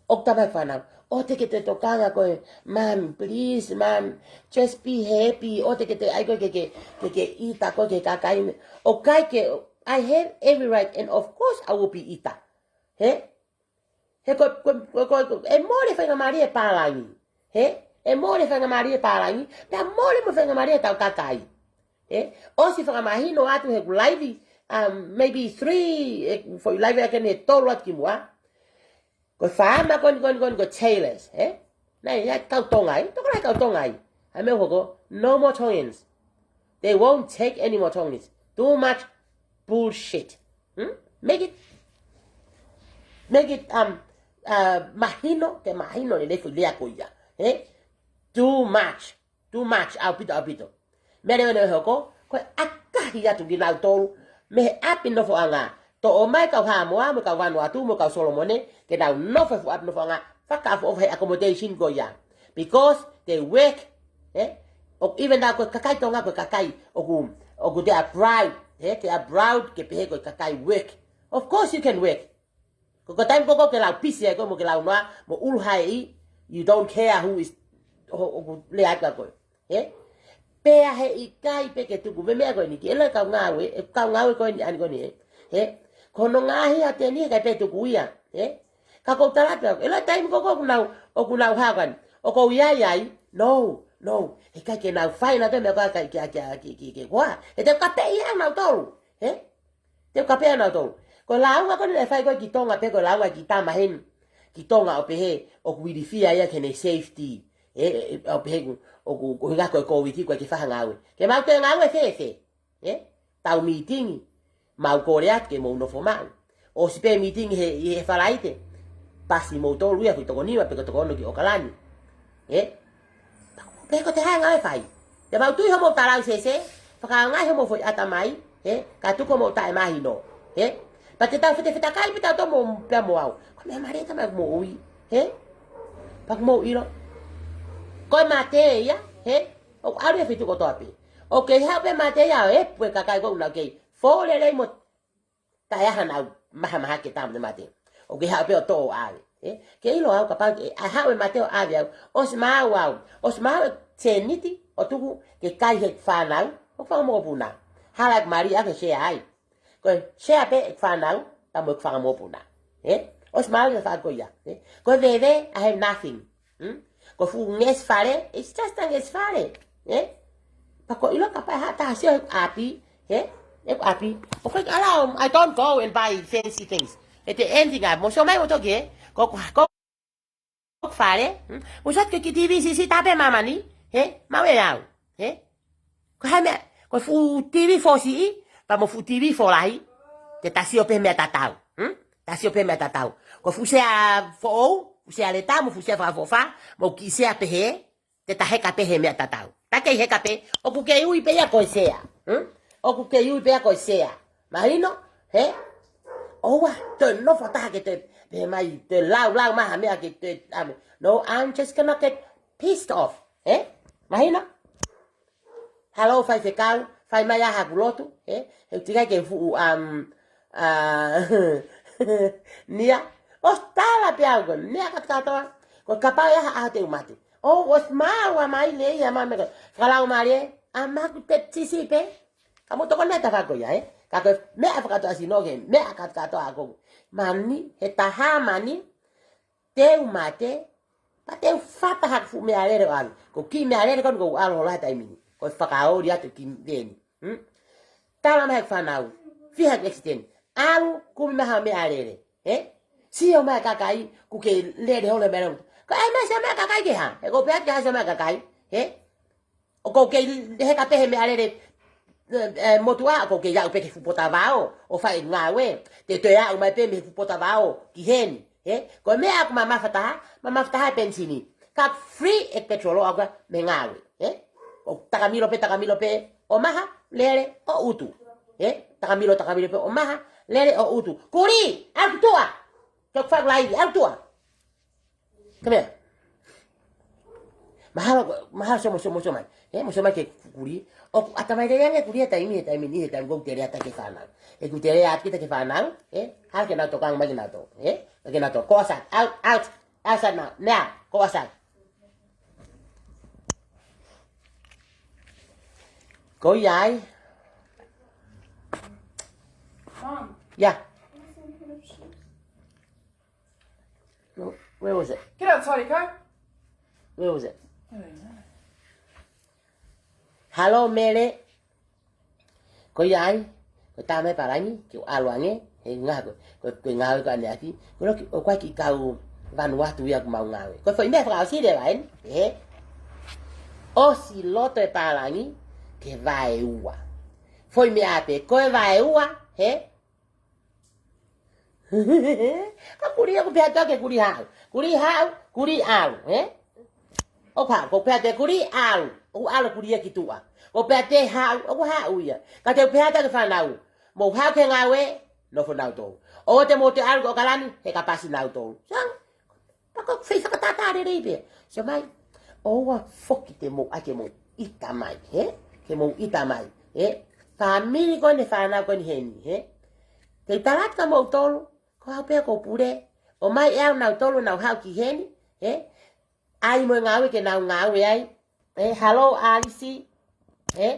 ʻOku tala mai fānau, ʻoua te ke toe tokanga koe, mom, please, mom, just be happy. ʻOua te ke toe ʻai koe ke, ke, ke, ke ʻita koe ki he kakai. ʻOku ʻikai ke, I have every right, and of course I will be ʻita. He? He ko, ko, ko, ko, ko, ʻe mole faingamālie e pālangi. He? ʻE mole faingamālie e pālangi. Pea mole mo faingamālie ʻetau kakai. He? ʻOsi fakamahino atu heʻeku laivi, um, maybe three, e, foʻi laivi ʻa ʻeku ʻe tolu atu kimuʻa. Ko e faama ko eni, ko eni, ko eni, ko e Taylors, he? Naʻe, ia kau Tonga ai, tokolahi kau Tonga ai. Hai meʻa ʻoku hoko, no more Tongans. They won't take any more Tongans. Too much bullshit. Hmm? Make it, make it, um, uh, mahino, ke mahino lelei e foʻi lea ko ia. He? Too much. Too much, ʻaupito, ʻaupito. Meʻa leva ʻe hoko, ko e ʻakahi atu kinautolu mei he ʻapi nofoʻanga. Toʻo mai kau Haʻamoa, mo kau Vanuatu, mo kau Solomone, ke nau nofo he fuʻu ʻapi nofoʻanga, fakaʻofoʻofa he accommodation ko ia. Because they work, eh? ʻO, even though ko e kakai Tonga, ko e kakai, ʻoku, ʻoku they are proud, eh? They are proud ke pehē ko e kakai work. Of course you can work. Ko, ko e taimi ko ē ʻoku ke lau pisi ai koe mo ke lau noa, mo ʻulu haeʻi, you don't care who is, ʻo, ʻoku lea atu kia koe. He? Pea heʻikai pē ke tuku pē meʻa ko eni ki he ʻilo e kau ngāue, e kau ngāue ko eni ʻani ko eni, ē. Ē? Ko hono ngaahi ʻa eni heʻikai pē tuku ia, ē. Ka ʻoku ou tala pē au, ʻilo e taimi ko ē ʻoku nau, ʻoku nau haka ni. ʻOku ou ʻi ai ai, no, no. Heʻikai ke nau fai nautolu e meʻa ko ē ki, ki, ki, ki, ki, ki koa. He te u kapeʻi ʻe nautolu, ē. Te u kapeʻi ʻe nautolu. Ko e lāunga ko eni naʻe fai ko ē ki Tonga pē ko e lāunga ki Tama heni. Ki Tonga ʻo pehē, ʻoku ilifia ia ki heʻene safety. Ē, ē, ʻo pehē ʻoku, ʻoku, ʻoku hinga ko e Kōviti ko e ʻikai ke fai ha ngāue. Ke mau toe ngāue fēfē. Ē? Tau mītingi. Mau kole atu ke mou nofo maʻu. ʻOsi pē mītingi he, he Falaite. Pasi moutolu ia foʻi toko nima pe ko e toko ono ki ʻOkalani. Ē? Pea ko e hā e ngāue ʻe fai? Te mau tui homou talausese, fakaʻaongaʻi homou foʻi ʻatamai, ē? Ka tuku homou taʻemahino, ē? Pea te tau fetefetakai pē tautolu mo, pea mo au. Ko e meʻa mālie ʻatamai ʻoku mou ui, ē? Pea ʻoku mou ʻilo. Ko e mate ia, ē? ʻOku ʻalu ia he feituʻu kotoa pē. ʻOku kei haʻu pē mate ia, ē? Pea ko e kakai ko ē ʻoku nau kei fō lelei mo taʻe ʻi ai haʻanau mahamahaki ke tau mate. ʻOku kei haʻu pē ʻo toʻo ʻave. Ē? Ke ʻilo au kapau ke, ʻa e haʻu e mate ʻo ʻave au. ʻOsi maʻu au. ʻOsi maʻu e sēniti ʻo tuku ke kai he fānau. ʻOku fanga mokopuna. Hala ʻeku mali ʻa ke share ai. Ko e share pē ʻeku fānau, pea mo ʻeku fanga mokopuna. Ē? ʻOsi maʻu e faʻa ko ia. Ē? Ko e veve, I have nothing. Hmm? Ko e fuʻu ngesi fale, it's just a ngesi fale. Ē? Pea ʻoku ou ʻilo kapau ʻe haʻu ha taha ʻo sio heʻeku ʻapi, ē? Heʻeku ʻapi. ʻOku ʻikai ke ala, I don't go and buy fancy things. He te anything ʻa, mou sio mai ʻo toki, ē? Ko, ko, ko, ko fale, hmm? Mou sio atu ki he T V siʻisiʻi taha pē ʻa māmani, ē? Maʻu ʻe au, ē? Ko e hā e meʻa, ko e fuʻu T V fōsiʻi, pea mo e fuʻu T V fōlahi, te ta sio pē he meʻa tatau. Hmm? Ta sio pē he meʻa tatau. Ko e fuʻu sea foʻou, fuʻu sea leta, mo e fuʻu sea fakaʻofoʻofa, mo e kiʻi sea pehē, te ta heka pē he meʻa tatau. Ta kei heka pē, ʻoku kei ui pē ia ko e sea. Hmm? ʻOku kei ui pē ia ko e sea. Mahino, ē? ʻOua, toe nofo ha taha ke toe, pehē mai, toe lau, lau mai ha meʻa ke toe, um, no, I'm just gonna get pissed off, ē? Mahino? Halo faifekau, fai mai ā haʻaku lotu, ē? He ʻoku teʻeki ai ke fuʻu, um, uh, nia. ʻOsi tala pē au ko e meʻa kātoa. Ko e kapau ʻe ʻi ai ha ʻaho te u mate. ʻOku ʻosi maʻu ʻa mai lelei ʻa mai meʻa ko e fakalaumālie, ʻa maku te sisi pē. Ka mou tokoni atu he tafaʻaki ko ia, ē? Ka ko e meʻa fakatuʻasino ke, meʻa kātoa ko e mani, he taha mani, te u mate, pea te u fata haʻaku fuʻu meʻalele ʻo ʻalu. Ko e kiʻi meʻalele ko eni ʻoku ou ʻalu holo he taimi ni. Ko e fakaoli atu ki veni. Hmm? Tala mai heʻeku fānau. Fiha heʻeku accident. ʻAlu, kumi mai ha meʻalele. Ē? Sio mai kakai, ʻoku kei lele holo he meʻalele. Ko e ʻai mai sio mai kakai ke hā? He ʻoku ou pehē atu ke hā sio mai kakai. Ē? ʻOku ou kei heka pē he meʻalele, ē, ē, motuʻa, ʻoku ou kei aʻu pē ki he fuʻu potavao, ʻo fai e ngāue, te u toe aʻu mai pē mei he fuʻu potavao, ki heni, ē? Ko e meʻa ʻoku mamafa taha, mamafa taha e penisini. Ka free e petrol ʻaʻaku ia mei he ngāue, ē? ʻOku takamilo pē, takamilo pē, ʻo maha, lele, ʻo ʻutu. Ē? Takamilo, takamilo pē, ʻo maha, lele, ʻo ʻutu. Kulī, ʻalu ki tuʻa! Ke u fakulai, ʻalu ki tuʻa! Come here. Mahalo, mahalo sio, mou sio, mou sio mai. Ē, mou sio mai ki he kulī. ʻOku ʻatamai lelei ange e kulī he taimi, he taimi ni, he taimi ʻoku ou tele atu ki he fānau. ʻOku ou tele atu ki he fānau, ē, hala ke nau tokanga mai kia nautolu, ē, ke nau tokanga. Out, out, outside now, now, go outside. Ko ia ai. Mom. Yeah. Where was it? Get outside, Iko. Where was it? Halo, Mele. Ko ia ai, ko e tā mai pālangi, ke u ʻalu ange, he ngā ko, ko, ko e ngāue ko ʻaneafi, ko e loki, ʻoku ʻikai ke kau Vanuatu ia ʻoku mau ngāue. Ko e foʻi meʻa fakaʻosi leva eni, ē? ʻOsi loto e pālangi, ke vaeua. Foʻi meʻa pē, ko e vaeua, ē? Ka kulī ʻoku pehē atu ke kulī haʻu. Kulī haʻu, kulī ʻalu, ē? ʻOku haʻu, ʻoku pehē atu kulī ʻalu. ʻOku ʻalu kulī ia ki tuʻa. ʻOku pehē atu haʻu, ʻoku haʻu ia. Ka te u pehē atu ki he fānau. Mou haʻu ki he ngāue, nofo nautolu. ʻOua te mou toe ʻalu ki ʻOkalani, heka pasi nautolu. Sang, pea ko e fai fakatātā lelei pē. Sio mai, ʻoua foki te mou ʻai ke mou ʻita mai, ē? Ke mou ʻita mai, ē? Fāmili ko eni, fānau ko eni heni, ē? Te u tala atu kia moutolu, ko au pē ʻoku ou pule, ʻomai ʻe au nautolu, nau haʻu ki heni, ē? ʻAi mo e ngāue ke nau ngāue ai, ē? Halo, ʻAlisi. Ē?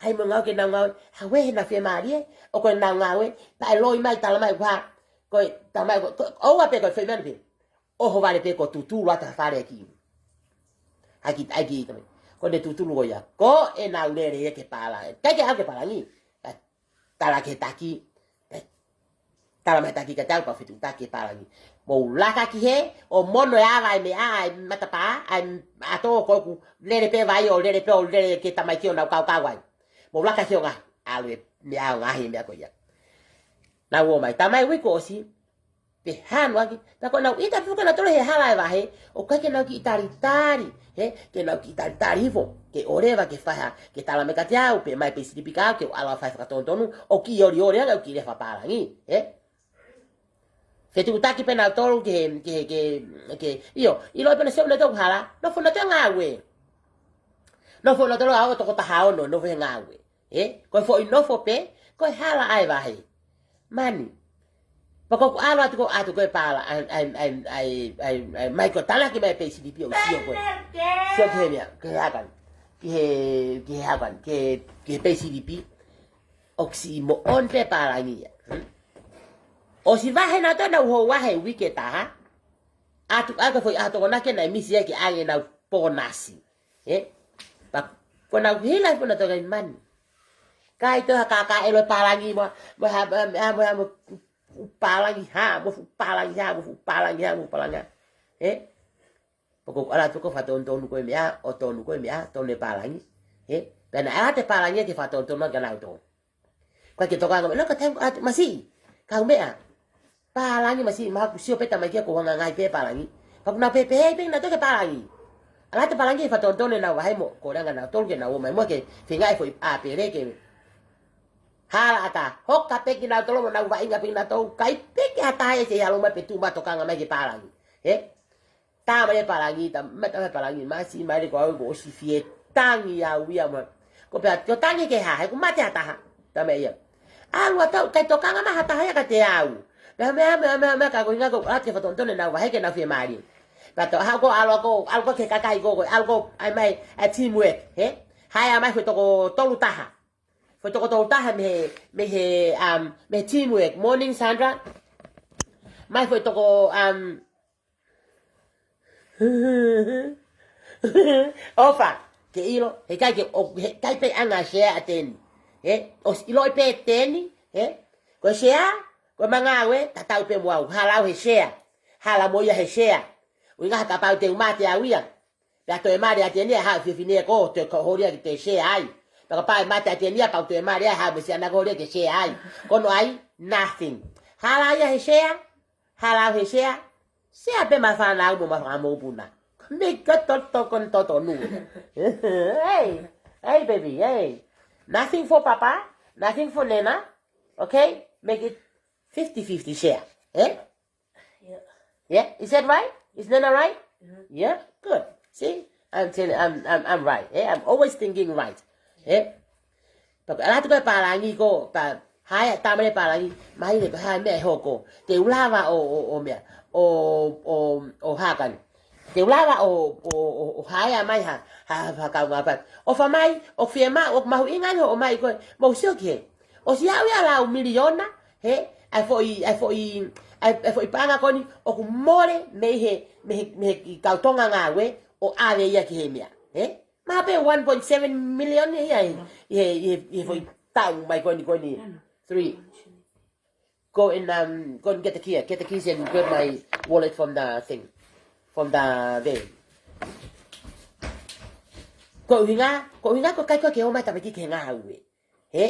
ʻAi mo ngāue ke nau ngāue. Hau ē he nau fiemālie. ʻO ko e nau ngāue. Pea ʻe loi mai tala mai ʻoku hā. Ko e tala mai ko, ko, ʻoua pē ko e foʻi meʻa pē. ʻOho vale pē ko tutulu atu ha fale ki. ʻAi ki, ʻai ki tami. Ko ne tutulu ko ia. Ko e nau lele ia ke pālangi. ʻIkai ke ʻalu ke pālangi. Tala ke taki. Tala mai taki ka tau pau fetuʻutaki pālangi. Mou laka ki hē, ʻo mono e ava ʻa e meʻa, ʻa e matapā, ʻa e ʻato ko ʻeku lele pē vai ʻo lele pē ʻo lele ke tamaiki ʻo nau kaukau ai. Mou laka ki hē ʻo ngaahi, ʻalu e meʻa ʻo ngaahi meʻa ko ia. Nau ō mai, tā mai uike ʻosi, pē hanu ʻaki, tā ko nau ʻita puka nautolu he hala ʻa e vahe, ʻoku ʻikai ke nau kiʻi talitali, hē, ke nau kiʻi talitali hifo, ke ʻoleva ke fai ha, ke tala mai kiate au, pē mai pē silipi ka au, ke u ʻalu ʻo fai fakatonutonu, ʻoku kiʻi olioli ange, ʻoku kiʻi lea fakapālangi, hē? Fetuʻutaki pē nautolu ke, ke, ke, ke, ʻio, ʻiloʻi pē naʻa sio nautolu hala, nofo nautolu ngāue. Nofo nautolu ʻo toko taha ono, nofo he ngāue. Ē? Ko e foʻi nofo pē, ko e hala ʻa e vahe. Mani. Pea ko ʻeku ʻalu atu ko ʻeku ʻatu ko e pāla, ʻai, ʻai, ʻai, ʻai, ʻai, ʻai, mai ko e talaki mai pē silipi ʻo sio ko ē. Sio ki he meʻa, ki he hā ko eni. Ki he, ki he hā ko eni, ki he, ki he pē silipi. ʻOku siʻi moʻoni pē pālangi ia. Hmm? ʻOsi vahe nautolu ʻenau houá he uike ʻe taha. ʻAtu ʻa e foʻi ʻaho Tokonaki naʻe misi ai ke ʻai ʻenau ponasi. Ē? Pea ko ʻenau hila pē nautolu ʻa e mani. Kai toe ha kākā ʻelo pālangi mo, mo ha, mo, mo, mo, fuʻu pālangi hā, mo fuʻu pālangi hā, mo fuʻu pālangi hā, mo fuʻu pālangi hā. Ē? Pea ko ʻeku ʻalu atu ko e fakatonutonu ko e meʻa, ʻo tonu ko e meʻa, tonu e pālangi. Ē? Pea naʻe ʻalu atu e pālangi ke fakatonutonu kia nautolu. Ko e ke tokanga mai, loko tau atu masiʻi. Kau meʻa. Pālangi masiʻi, mahalo ʻoku sio pē tamaiki ia ko e anga ngaahi pē pālangi. Pea ʻoku nau pehē pē nautolu ke pālangi. ʻAlu atu e pālangi ke fakatonutonu ʻenau vahe mo, ko e anga nautolu ke nau ō mai mo ke feinga e foʻi ʻāpele ke hala ʻatā. Hoka pē kinautolu mo nau vaʻinga pē kinautolu. ʻIkai pē ke ha taha ia ke ʻalu mai pē tuʻu mai tokanga mai ke pālangi. Ē? Tā mai e pālangi, tā mai, tā mai e pālangi, masiʻi mai leva ko au kuo ʻosi fie tangi au ia mo. Ko e pehē, ko e tangi ki he hā, he ʻoku mate ha taha, tā mai ia. ʻAlu atu, ʻikai tokanga mai ha taha ia kiate au. Meʻa, meʻa, meʻa, meʻa, meʻa, ka ko e ʻuhinga ko e ʻalu atu ke fakatonutonu ʻenau vahe ke nau fiemālie. Pea toe haʻu ko e ʻalu ko, ʻalu ko e kakai ko, ko e ʻalu ko, ʻai mai, ʻai teamwork, hē? Haea mai foʻi toko tolu taha. Foʻi toko tolu taha mei he, mei he, um, mei he teamwork. Morning, Sandra. Mai foʻi toko, um, ʻOfa, ke ʻilo, heʻikai ke, ʻo, heʻikai pē ʻai ha share ʻa Teni. Ē, ʻosi ʻiloʻi pē Teni, ē? Ko e share, ko e ngāue, tatau pē mo au, hala au he share. Hala mo ia he share. ʻUhinga he kapau te u mate au ia. Pea toe mali ʻa Teni, ʻe haʻu e fefine ko, toe ko holi ʻa Teni share ai. Pea kapau ʻe mate ʻa Teni, pea toe mali ʻe haʻu mo e siana ko holi ke share ai. Ko hono ʻai, nothing. Hala ia he share, hala au he share, Sea pē mo e fānau mo e fanga mokopuna. Make it totonu, totonu. Hey, hey, baby, hey. Nothing for Papa, nothing for Nena. Okay? Make it fifty fifty share. Eh? Yeah. Yeah? Is that right? Is Nena right? Mm-hmm. Yeah? Good. See? I'm telling, I'm, I'm, I'm right. Eh? I'm always thinking right. Eh? Pea ko e ʻalu atu ko e pālangi ko, pea haea tā mai e pālangi, mahino ko e hā e meʻa ʻe hoko. Te u lava ʻo, ʻo, ʻo meʻa, ʻo, ʻo, ʻo hā ko eni. Te u lava ʻo, ʻo, ʻo, ʻo haea mai ha, ha, ha kaungā pea. ʻOfa mai, ʻoku fiemaʻu, ʻoku mahuʻinga ʻeni hoʻo ʻomai ko ē, mou sio ki hē. ʻOsi aʻu ia lau miliona, hē, ʻa e foʻi, ʻa e foʻi, ʻa e, ʻa e foʻi paʻanga ko eni, ʻoku mole mei he, mei he, mei he kau Tonga ngāue, ʻo ʻave ia ki he meʻa, hē? Mahalo pē one point seven million ia ʻi he, ʻi he, ʻi he, ʻi he foʻi taʻu mai ko eni, ko eni. Three. Go and, um, go and get the key, get the keys and grab my wallet from the thing, from the van. Ko e ʻuhinga, ko e ʻuhinga ko e ʻikai ko ē ke ō mai tamaiki ke ngāue. Hē?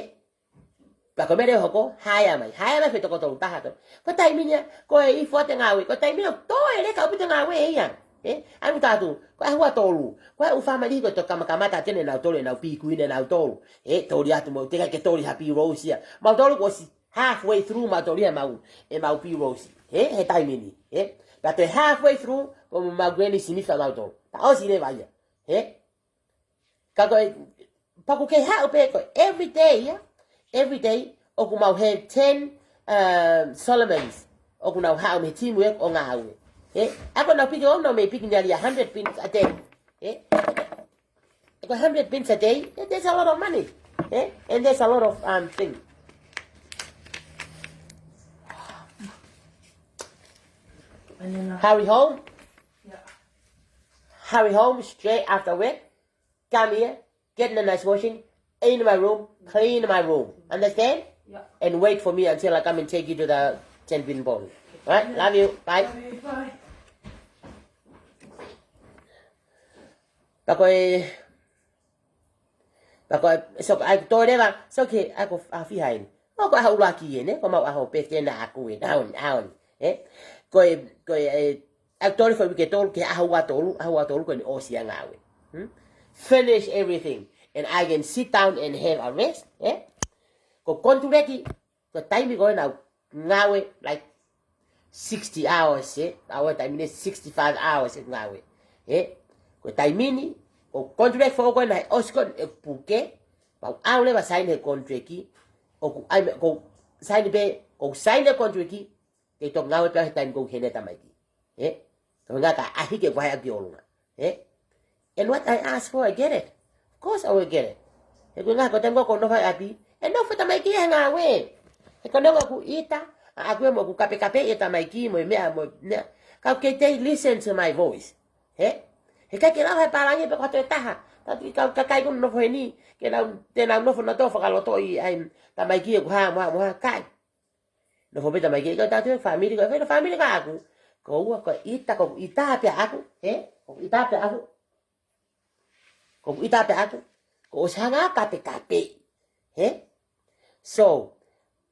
Pea ko e meʻa leva ʻe hoko, haea mai. Haea mai foʻi toko tolu taha tolu. Ko e taimi ni ia, ko e ifo atu e ngāue. Ko e taimi ni ia, toe leka ʻaupito e ngāue ia. Ē? ʻAi mo tatu, ko e ʻaho ua tolu. Ko e ʻū fāmili ko ē ʻoku kamakamata atu ʻenau tolu, ʻenau pikuini ʻenau tolu. Ē, toli atu mo, teʻeki ke toli ha pīlou ʻosi ia. Mautolu kuo ʻosi halfway through mautolu ia ʻemau, ʻemau pīlou ʻosi. Ē, he taimi ni. Ē? Pea toe halfway through, ko ʻemau Granny Smith ʻamautolu. Pea ʻosi leva ia. Ē? Ka ko e, pea ʻoku kei haʻu pē ko e every day ia, every day, ʻoku mau have ten, um, Solomons, ʻoku nau haʻu mei he teamwork ʻo ngāue. Ē, ʻa ko ʻenau piki ʻo nau mei piki nearly a hundred pins a day. Ē? Like a hundred bins a day, eh, there's a lot of money. Eh? And there's a lot of um thing. And then, uh, Hurry home. Yeah. Hurry home straight after work. Come here. Get in a nice washing. In my room. Clean my room. Understand? Yeah. And wait for me until I come and take you to the ten bin bowling. All right? Love you. Bye. Okay, bye. Pea ko e, pea ko e, so, ʻai ko e toe leva, so ke, ʻai ko e ʻaho fiha eni. ʻO ko e ʻaho ʻuluaki eni, ko mau ʻaho pē te na aku e, aon, aon. Eh? Ko e, ko e, eh, ʻai ko e toe leva foʻi uike ʻe tolu, ki he ʻaho ua tolu, ʻaho ua tolu ko eni ʻosi ʻa e ngāue. Hmm? Finish everything. And I can sit down and have a rest. Eh? Ko e konituleki, ko e taimi ko ē naʻa ku ngāue, like, sixty hours, eh? ʻA e taimi ni sixty-five hours ʻeku ngāue. Eh? Ko e taimi ni, ko e konituleki foʻou ko ē naʻe ʻosi ko ē ʻeku puke, pea u ʻalu leva ʻo saini he konituleki, ʻoku ʻai me, ko e saini pē, ko e saini he konituleki, te u toki ngāue pē he taimi ko ē ʻoku ʻi heni e tamaiki. Eh? Ko e ʻuhinga ka ʻahiʻahi ke u vahe ʻaki ʻolunga. Eh? And what I ask for, I get it. Of course I will get it. He ko e ʻuhinga ko e taimi ko ē ʻoku ou nofo ai ʻapi, ʻe nofo e tamaiki he ngāue. He ko e ʻuhinga ʻoku ʻita ʻa ʻaku ia mo ʻoku kapekapeʻi e tamaiki mo e meʻa mo e meʻa. Ka ʻoku ʻikai te ne listen to my voice. Eh? He ʻikai ke lava he pālangi pe ko ha toe taha. Tau ki kau kakai ko ē ʻoku nofo heni, ke nau, te nau nofo nautolu ʻo fakalotoʻi ʻa e tamaiki ʻoku hā mo hā mo hā, ʻikai. Nofo pē tamaiki, ʻikai tau te family ko, fai family ka ʻaku. Ko ua ko e ʻita, ko e ʻita pē ʻaku, eh? Ko e ʻita pē ʻaku. Ko e ʻita pē ʻaku. Ko e ʻosi hanga kapekapeʻi, eh? So,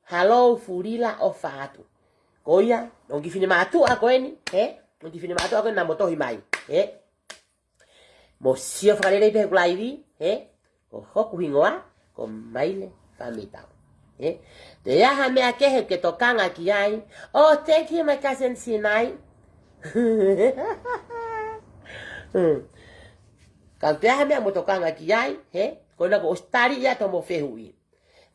hello Fulila, ʻofa atu. Ko ia, ʻa e kiʻi finemātuʻa ko eni, eh? ʻA e kiʻi finemātuʻa ko eni naʻa mo tohi mai, eh? Mou sio fakalelei pē heʻeku laivi, eh? Ko hoku hingoa, ko Maile Famitau. Eh? Te ʻi ai ha meʻa kehe ke tokanga ki ai. Oh, thank you, my cousin Sinai. Hmm. Ka te ʻi ai ha meʻa mou tokanga ki ai, eh? Ko ena kuo ʻosi tali ia ʻa hoʻomou fehuʻi.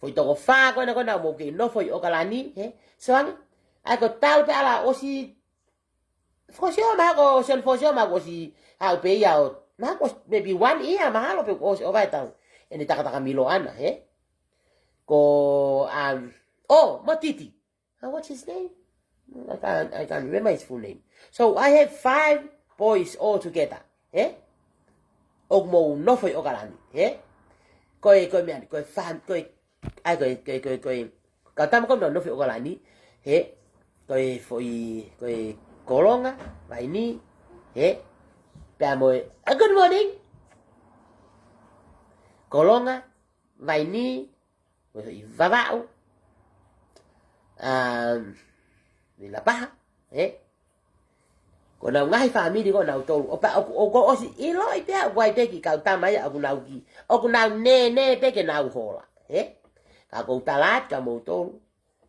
Foʻi toko fā ko ena ko ena ʻoku mou kei nofo ʻi ʻOkalani, eh? So ange, ʻai ko e talu pē ʻala ʻosi Fōsioma ko, Sione Fōsioma ko ʻosi haʻu pē ia ʻo, mahalo ko ʻosi maybe one year, mahalo pē kuo ʻosi ʻova e taʻu. ʻEne takataka milo ʻana, eh? Ko, um, oh, Motiti. Uh, what's his name? I can't, I can't remember his full name. So I have five boys all together, eh? ʻOku mou nofo ʻi ʻOkalani, eh? Ko e, ko e meʻa ni, ko e fam-, ko e, ʻai ko e, ko e, ko e, ko e, kau tama ko ē naʻa nau nofo ʻi ʻOkalani, he, ko e foʻi, ko e Kolonga, Vaini, he, pea mo e, ah, good morning. Kolonga, Vaini, mo e foʻi Vavaʻu, um, Vila Paha, he, ko ʻenau ngaahi fāmili ko ʻenau tolu. ʻO pea, ʻoku, ʻoku ʻosi ʻiloʻi pē ʻoku ʻi ai pē kiʻi kau tama ia ʻoku nau kiʻi, ʻoku nau nēnē pē ke nau hola, he? Ka ʻoku ou tala atu kia moutolu.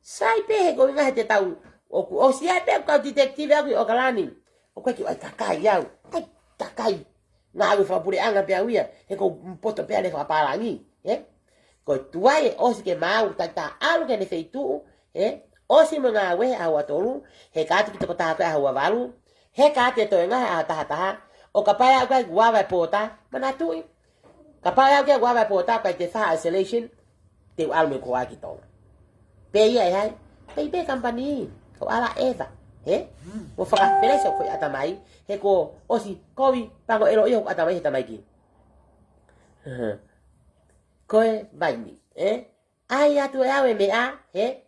Sai pē he ko e ʻuhinga he te tau, ʻoku ʻosi ʻi ai pē ʻeku kau detective ʻaʻaku ʻi ʻOkalani. ʻOku ʻikai ke u ʻai kakai au, ʻai kakai. Ngāue fakapuleʻanga pē au ia, he ʻoku ou poto pē ʻa e fakapālangi, he? Ko e tuai ʻe ʻosi ke maau, takitaha ʻalu ki heʻene feituʻu, he? ʻOsi mo e ngāue he ʻaho ua tolu, he ka ʻatu ki he tokotaha ko ē he ʻaho ua valu, he ka ʻatu e toenga he ʻaho taha taha, ʻo kapau ʻe aʻu ki ai kuo ava e pōta, manatuʻi. Kapau ʻe aʻu ki ai kuo ava e pōta, ʻikai te u fai ha isolation, te u ʻalu mo e koa ki Tonga. Pea ʻi ai, pea ʻi ai pē company, ko ala eva, he? Mo fakafelesi hoku foʻi ʻatamai, he kuo ʻosi kovi pango ʻelo ʻi hoku ʻatamai he tamaiki. Ko e Vaini, eh? ʻAi atu ʻe au e meʻa, he?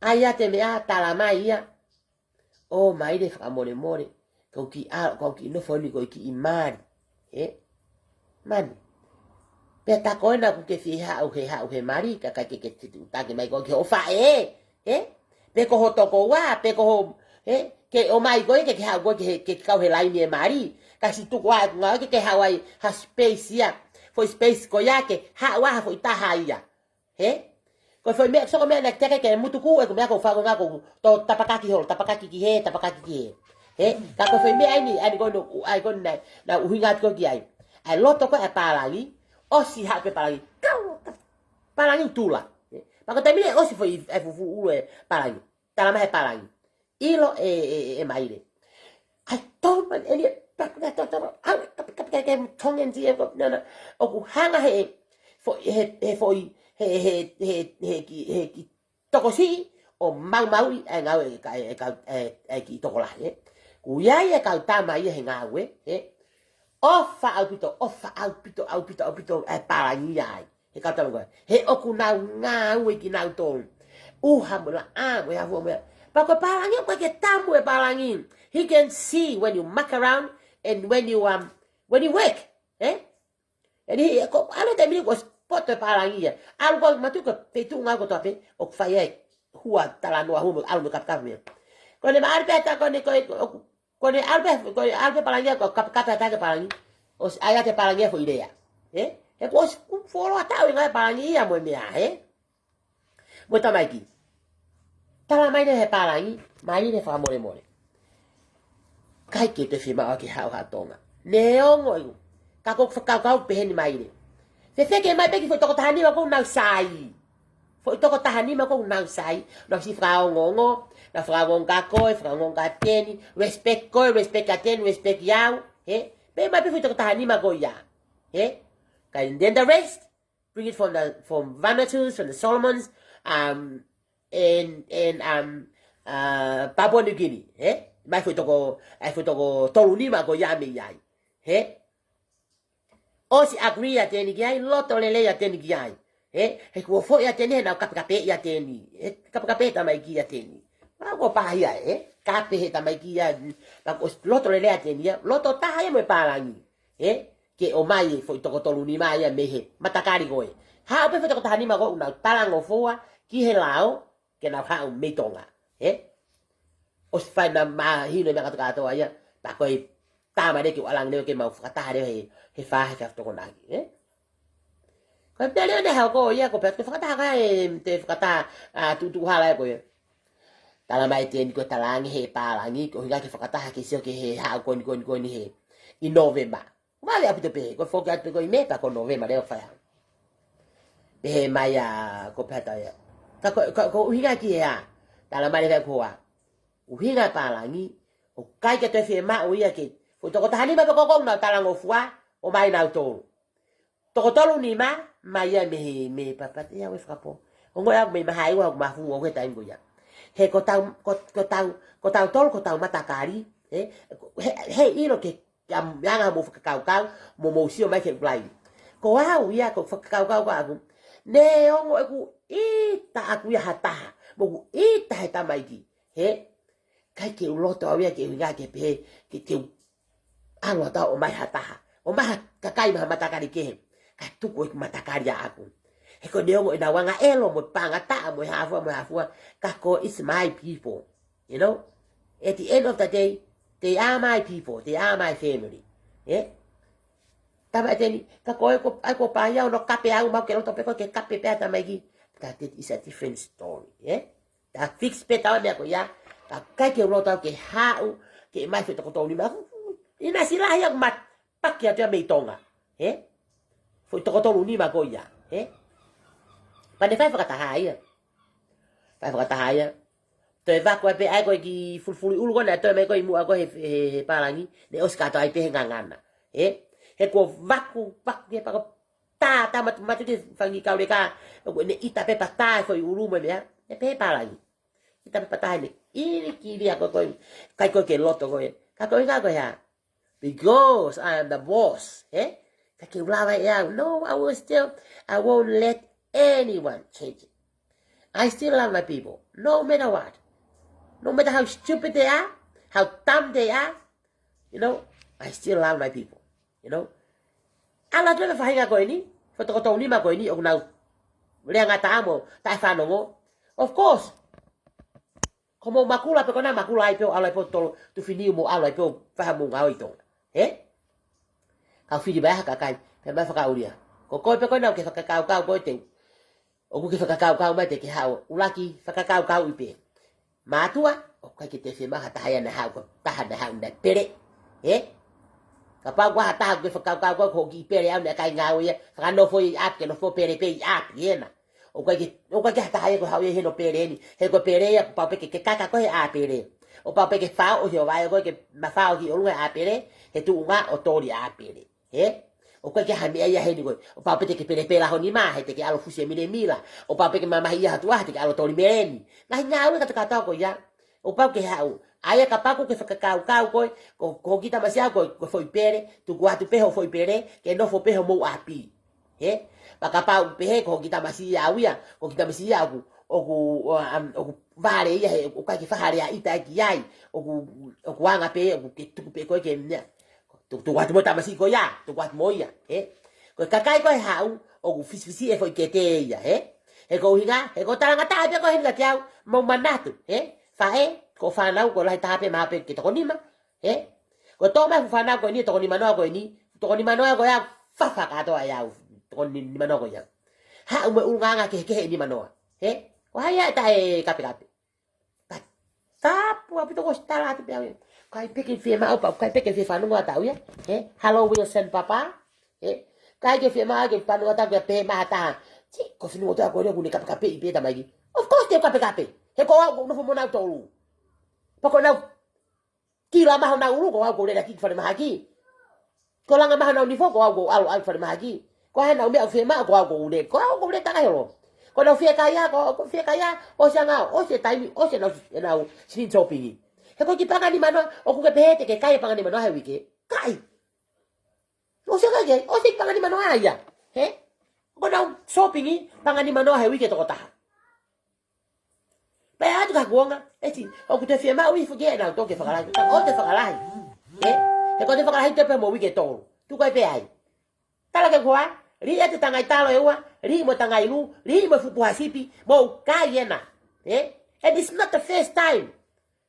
ʻAi atu e meʻa, tala mai ia. ʻŌ, Maile, fakamolemole. Kau kiʻi ʻa, kau kiʻi nofo ni ko e kiʻi mali, he? Mani. Pea tā ko ena ʻoku ke fie haʻu he, haʻu he mali, ka ʻikai ke ke tuʻutaki mai koe ki hoʻo faʻē, he? Pe ko ho tokoua, pe ko ho, he? Ke ʻomai koe ke, ke haʻu koe ke, ke kau he laine e mali. Ka siʻi tuku ʻa ʻeku ngāue ke, ke haʻu ai ha space ia. Foʻi space ko ia ke haʻu ai ha foʻi taha ia. He? Ko e foʻi meʻa, soko meʻa naʻe teke ke mutuku ʻeku meʻa ko e faʻu ngā ko e tō tapakaki holo, tapakaki ki hē, tapakaki ki hē. He? Ka ko e foʻi meʻa ʻeni, ʻeni ko ē naʻa, ʻai ko ē naʻa, naʻa ʻuhinga atu ko ē ki ai. ʻAi loto ko ē ʻa e pālangi, ʻosi haʻu pē pālangi, kau, pālangi ʻo tula. He? Pea ko e taimi ni ʻosi foʻi, ʻai fufuʻu ʻulu e pālangi. Tala mai he pālangi. ʻIlo ʻe, ʻe, ʻe, ʻe Maile. I don't want any of that, that, that, that, out, Ka, ka, ka, tongue in cheek, no, no. ʻOku hanga he, fo-, he, he foʻi, he, he, he, he ki, he ki tokosiʻi ʻo maumauʻi ʻa e ngāue ʻa e, ʻa e, ʻa e kiʻi tokolahi, ē. Kuo ʻi ai e kau tama ia he ngāue, ē. ʻOfa ʻaupito, ʻofa ʻaupito, ʻaupito, ʻaupito, ʻa e pālangi ia ai. He kau tama ko ē. He ʻoku nau ngāue kinautolu. ʻUha mo e laʻā mo e hā fua mo e. Pea ko e pālangi, ʻoku ʻikai ke tamu e pālangi. He can see when you muck around and when you, um, when you work. Ē? Eni, ē, ko, ʻalu he taimi ni kuo ʻosi poto e pālangi ia. ʻAlu ko ē matu ko e feituʻu ngāue kotoa pē, ʻoku fai ai e hua talanoa hua mo, ʻalu mo e kapekape meʻa. Ko ʻene ʻalu pē ʻa e taha ko eni ko e, ʻoku, ko ʻene ʻalu pē, ko ʻene ʻalu pē pālangi ia, ko e kapekape ʻa e taha ki he pālangi. ʻOsi ʻai ʻa e pālangi ia foʻi lea. Ē? He kuo ʻosi, kuo fuoloa taʻu ʻi he ngāue pālangi ia mo e meʻa, ē? Mo e tamaiki. Tala mai ʻe he pālangi, Maile, fakamolemole. ʻIkai ke te fiemaʻu ke haʻu ha Tonga. Neongo ʻeku. Ka ko e fakakaukau pehē ni, Maile. Fefeka mai pē ki he foʻi toko taha nima ʻoku nau sai. Foʻi toko taha nima ʻoku nau sai. Nau siʻi fakaongoongo. Nau fakaongoongo kia koe, fakaongoongo kia Teni. Respect koe, respect kia Teni, respect au. Ē? Pehē mai pē foʻi toko taha nima ko ia. Ē? Ka, and then the rest, bring it from the, from Vanuatu, from the Solomons, um, and, and, um, uh, Papua New Guinea, ē? Mai foʻi toko, ʻa e foʻi toko tolu nima ko ia mei ai, ē? ʻOsi agree ʻa Teni ki ai, loto lelei ʻa Teni ki ai, ē? He kuo foʻi ʻa Teni, he nau kapekape ʻa Teni, ē? Kapekape tamaiki ʻa Teni. Pea ko e pālangi ia, ē? Kape he tamaiki ia, pea kuo ʻosi loto lelei ʻa Teni ia, loto taha ia mo e pālangi. Ē? Ke ʻomai e foʻi toko tolu nima ia mei he matakali ko ē. Haʻu pē foʻi toko taha nima ko ē ʻoku nau talangofua ki he lao ke nau haʻu mei Tonga. Ē? ʻOsi fai ʻena mahino e meʻa kātoa kātoa ia, pea ko e tama leva ke u ʻalu ange leva ke mau fakataha leva he, he fā he fā tokonaki. Ē? Ko e pea leva ne hau ko ia, ko e pea te fakataha ka e, te fakataha, ʻa, tuʻutuʻu hala ia ko ia. Tala mai ʻe Teni ko e talaange he pālangi, ko e ʻuhinga ke fakataha ke sio ki he haʻu ko eni, ko eni, ko eni he, ʻi Nōvema. Vale ʻaupito pē, ko e foki atu pē ko e ʻi Mē pea ko Nōvema leva fai hau. Pehē mai ʻa, ko e pehē atu ia. Ka ko, ka, ko e ʻuhinga ki he hā. Tala mai leva ko e hā. ʻUhinga pālangi, ʻoku ʻikai ke toe fiemaʻu ia ke. Foʻi toko taha nima pē ko ē ʻoku nau talangofua, ʻomai nautolu. Toko tolu nima, mai ia mei he, mei he papate ia ʻo e fakapō. Ongoʻi au mei Mahaʻi ua, ʻoku mafu au he taimi ko ia. He ko ʻetau, ko, ko ʻetau, ko ʻetau tolu, ko ʻetau matakali, ē? He, he ʻilo ke, ke am-, anga mo fakakaukau, mo mou sio mai ke ʻulai. Ko au ia, ko e fakakaukau ko ʻeku. Neongo ʻeku ʻita ʻaku ia ha taha, mo ʻeku ʻita he tamaiki, ē? ʻIkai ke u loto au ia ke u ʻuhinga ke pehē, ke, ke u ʻalu atu ʻo ʻomai ha taha. ʻOmai ha kakai mei ha matakali kehe. Ka tuku ʻeku matakali ʻaʻaku. He ko e neongo ʻenau angaʻelo mo e pangataʻa mo e hā fua mo e hā fua. Ka ko e it's my people. You know? At the end of the day, they are my people. They are my family. Ē? Tama ʻe Teni, ka ko e ko, ʻai ko e pā ia ʻo ne kape au mau ke loto pē ko e ke kape pē ʻa e tamaiki. But that is a different story. Ē? Ta fix pē ʻetau meʻa ko ia, ka ʻikai ke u loto au ke haʻu, ke ʻomai foʻi toko tolu nima. ʻIna sila ia ʻoku matapaki atu ia mei Tonga. Ē? Foʻi toko tolu nima ko ia. Ē? Pea ne fai fakataha ia. Fai fakataha ia. Toe vaku ai pē ʻa e ko e kiʻi fulufuluʻi ʻulu ko ē naʻe toe mai ko ē ʻi muʻa ko ē he, he, he pālangi. Ne ʻosi kātoa ai pē he ngangana. Ē? He kuo vaku, vaku ke pako tā, tā matu, matu ke fangi kau leka, ʻoku ne ʻita pē pea tā e foʻi ʻulu mo e meʻa, ʻe pehē pālangi. ʻIta pē pea tā ʻene, ʻili kili ʻa ko ē, ʻikai ko ē ke loto ko ē. Ka ko e ʻuhinga ko e hā. Because I am the boss, ē? Ka ke u lava ʻe au. No, I will still, I won't let anyone change it. I still love my people, no matter what. No matter how stupid they are, how dumb they are, you know, I still love my people. You know? ʻAlu atu e faʻahinga ko eni, foʻi toko tolu nima ko eni, ʻoku nau lea ngata mo taʻefanongo. Of course, ko hoʻomou makula pē ko ena makula ai pē ʻo ʻalu ai pē ʻo tolo, tuʻu finiu mo ʻalu ai pē ʻo fai haʻamou ngāue ʻi Tonga. Ē? Kau fili mai ha kakai, pea mai fakaʻulia. Ko koe pē ko ena ʻoku ke fakakaukau ko ē te u ʻOku ke fakakaukau mai te ke haʻu, ʻuluaki fakakaukauʻi pē. Mātuʻa, ʻoku ʻikai ke te fiemaʻu ha taha ia naʻe haʻu, ko e taha naʻe haʻu naʻe pele. Ē? Kapau ko ha taha ʻoku ke fakakaukau ko ē ko e kiʻi pele ʻaʻau naʻe ʻikai ngāue ia, fakanofo ʻi ʻapi, ke nofo pele pē ʻi ʻapi, ena. ʻOku ʻikai ke, ʻoku ʻikai ke ha taha ia ko e haʻu ia he no pele ni, he ko e pele ia kuo pau pē ke, ke kaka ko ē he ʻā pele. ʻO pau pē ke fao ʻo hio vai ko ē ke mafao ki ʻolunga ʻa ʻApele, he tuʻunga ʻo toli ʻa ʻApele. He? ʻOku ʻikai ke ha meʻa ia heni ko ē. ʻO pau pē te ke pelepela ho nima, he te ke ʻalu fusi e milemila. ʻO pau pē ke mamahi ia ha tuʻa, he te ke ʻalu toli meleni. Ngaahi ngāue kātoa kātoa ko ia. ʻO pau ke haʻu. ʻA ia kapau ʻoku ke fakakaukau ko ē, ko, ko kita masiʻi au ko ē, ko e foʻi pele, tuku atu pē ho foʻi pele, ke nofo pē homou ʻapi. He? Pea kapau pehē ko kita masiʻi au ia, ko kita masiʻi au ʻoku, ʻoku, ʻo, am, ʻoku vale ia he, ʻoku ʻikai ke faʻa lea ʻita ʻaki ai, ʻoku, ʻoku anga pē, ʻoku ke tuku pē ko ē ke meʻa. Tuku, tuku atu mo e tamasiʻi ko ia, tuku atu mo ia, he? Ko e kakai ko ē haʻu, ʻoku fisifisi e foʻi kete ia, he? He ko e ʻuhinga, he ko e talangataʻa pē ko ē heni kiate au, mou manatu, he? Faʻē, ko e fānau, ko e lahi taha pē maʻa pē ke toko nima, he? Ko e tō mai e fuʻu fānau ko eni, toko nima noa ko eni, toko nima noa ko ia, fafa kātoa ʻe au, toko ni-, nima noa ko ia. Haʻu mo e ʻulungaanga kehekehe ʻe nima noa, he? Ko hai ia ʻe taʻe kapekape? Ka tapu ʻaupito ko e tala atu pē au ia. ʻIkai pē ke fiemaʻu pau, ʻikai pē ke fie fanongo atu au ia. He? Hello Wilson papa. He? ʻIkai ke fiemaʻu ke fanongo atu au ia pē maha taha. Ti, ko e finemotuʻa ko eni ʻoku ne kapekapeʻi pē tamaiki. Of course te u kapekape. He ko au ʻoku ou nofo mo nautolu. Pea ko ʻenau kila maha honau ʻulu ko au ʻoku ou lele ʻaki ki falemahaki. Ko e langa maha honau nifo ko au ʻoku ou ʻalu ʻaki ki falemahaki. Ko e hā ʻenau meʻa ʻoku fiemaʻu ko au ʻoku ou lele. Ko au ʻoku ou lele tangai holo. Ko ʻenau fiekaia, ko, ko fiekaia, ʻosi anga, ʻosi e taimi, ʻosi ʻenau, ʻenau screen shopping. He ko e kiʻi paʻanga nima noa, ʻoku ke pehē te ke kai e paʻanga nima noa he uike. Kai. ʻOsi anga ke, ʻosi e paʻanga nima noa ia. He? Ko ʻenau shopping, paʻanga nima noa he uike toko taha. Pea ʻatu ka kuonga, ʻeti, ʻoku te fiemaʻu ʻi fuke ʻenau toke fakalahi. Ka ʻoku te fakalahi. He? He ko te fakalahi te pē mo uike tolu. Tuku ai pē ai. Tala ke koa, liʻi ʻa e tangai talo ʻe ua, liʻi mo e tangai lū, liʻi mo e fuʻu puha sipi, mou kai ena. He? And it's not the first time.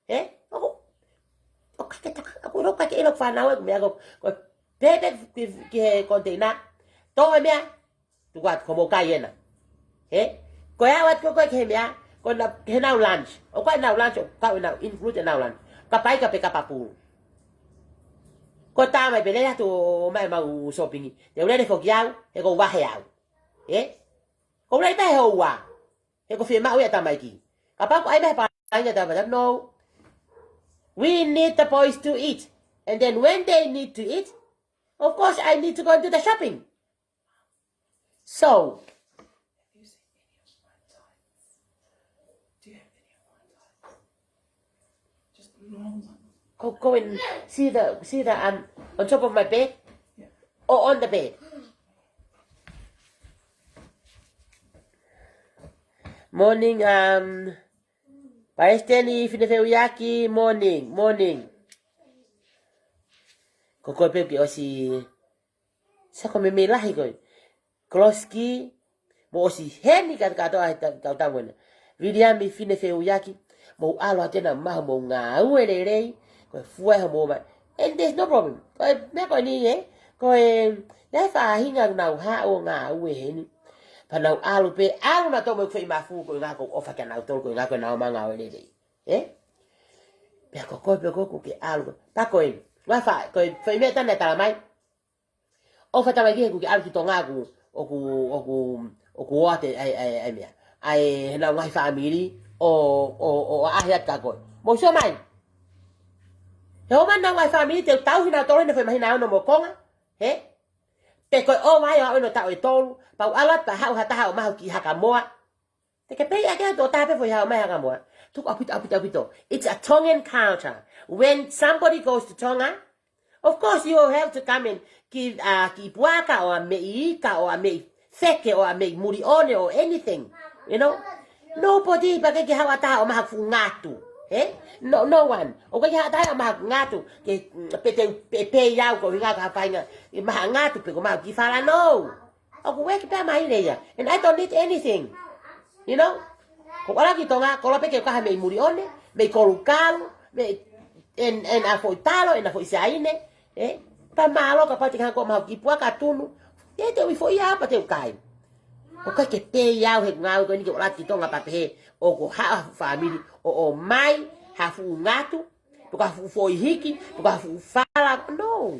He? ʻOku, ʻoku ʻikai ke taka, ʻoku ʻikai ke ʻilo fānau ʻeku meʻa ko, ko, pēpē ki, ki he container. Tō e meʻa, tuku atu ko mou kai ena. He? Ko e ʻalu atu ko ē ki he meʻa, ko ena, he nau lunch. ʻOku ʻi ai ʻenau lunch, ʻoku kau ʻenau include ʻenau lunch. Ka pai ka pe ka papū. Ko e tā mai pē lea atu ʻo ʻomai ʻemau shopping. Te u lele foki au, he ʻoku ou vahe au. He? ʻOku ou lele pē he houa. He ʻoku fiemaʻu ia tamaiki. Kapau ʻoku ʻi ai meʻa he paʻanga tamaiki, no. We need the boys to eat. And then when they need to eat, of course I need to go and do the shopping. So, Just long one. Go, go and see the, see the, um, on top of my bed? Yeah. Or on the bed? Morning, um, Palesiteni Finefeuiaki, morning, morning. Ko koe pē ke ʻosi, sa ko e meimei lahi ko ē. Koloski, mou ʻosi heni kātoa he tautau ena. Viliami Finefeuiaki, mou ʻalu atu ena maʻu homou ngāue lelei, ko e fua ʻe homou mai. And there's no problem. Ko e meʻa ko eni, ē? Ko e, ʻi ai e faʻahinga ʻoku nau haʻu ʻo ngāue heni. Pea nau ʻalu pē, ʻalu nautolu mo e fai mafu ko e ʻuhinga ʻoku ou ʻofa kia nautolu ko e ʻuhinga ko ʻenau ō mai ʻo ngāue lelei. Ē? Pea ko koe, pea ko koe ke ʻalu. Pea ko e, ʻoku ou ʻofa, ko e fai meʻa tana tala mai. ʻOfa tala ki he ʻoku ke ʻalu ki Tonga ʻoku, ʻoku, ʻoku, ʻoku ʻoatu e, e, e, e meʻa. ʻA e, he nau ngaahi fāmili, ʻo, ʻo, ʻo, ʻaʻahi atu kia koe. Mou sio mai. He ʻomai ʻenau ngaahi fāmili, te u tauhi nautolu he nau fai māhina ono mo e konga. He? Pe ko e ʻomai ʻo aʻu ʻo taʻu ʻe tolu, pea u ʻalu atu pea haʻu ha taha ʻo maʻu ha kiʻi haka moa. Te ke pehē ʻaki ʻe ha taha pē foʻi haʻu mai haka moa. Tuku ʻaupito, ʻaupito, ʻaupito. It's a Tongan culture. When somebody goes to Tonga, of course you have to come and give, uh, kiʻi puaka ʻo ha meʻi ika ʻo ha meʻi feke ʻo ha meʻi muliʻone or anything. You know? Nobody, pea ʻikai ke haʻu ha taha ʻo maʻu ha fuʻu ngatu. He? No, no one. ʻOku ʻikai ke haʻu ha taha ʻo maʻu ha ngatu. Ke, pe te, pe, pe au ko e ʻuhinga ko ha faʻahinga ʻi maʻu ha ngatu pe ko e maʻu ha kiʻi fala, no. ʻOku ou ʻeke pē ʻa e maile ia. And I don't need anything. You know? Ko e ʻalu ki Tonga, koloa pē ke u kai ha meʻi muliʻone, meʻi kolukalu, meʻi, ʻena, ʻena foʻi talo, ʻena foʻi siaine, ē? Pea mālō kapau te ke hanga ʻo maʻu ha kiʻi puaka tunu, ē, te u ʻi foʻi ʻaho pea te u kai. ʻOku ʻikai ke pehē au he ngāue ko eni ke u ʻalu atu ki Tonga pea pehē, ʻoku haʻu ha fuʻu fāmili, ʻo, ʻomai ha fuʻu ngatu, pe ko ha fuʻu foʻi hiki, pe ko ha fuʻu fala, no.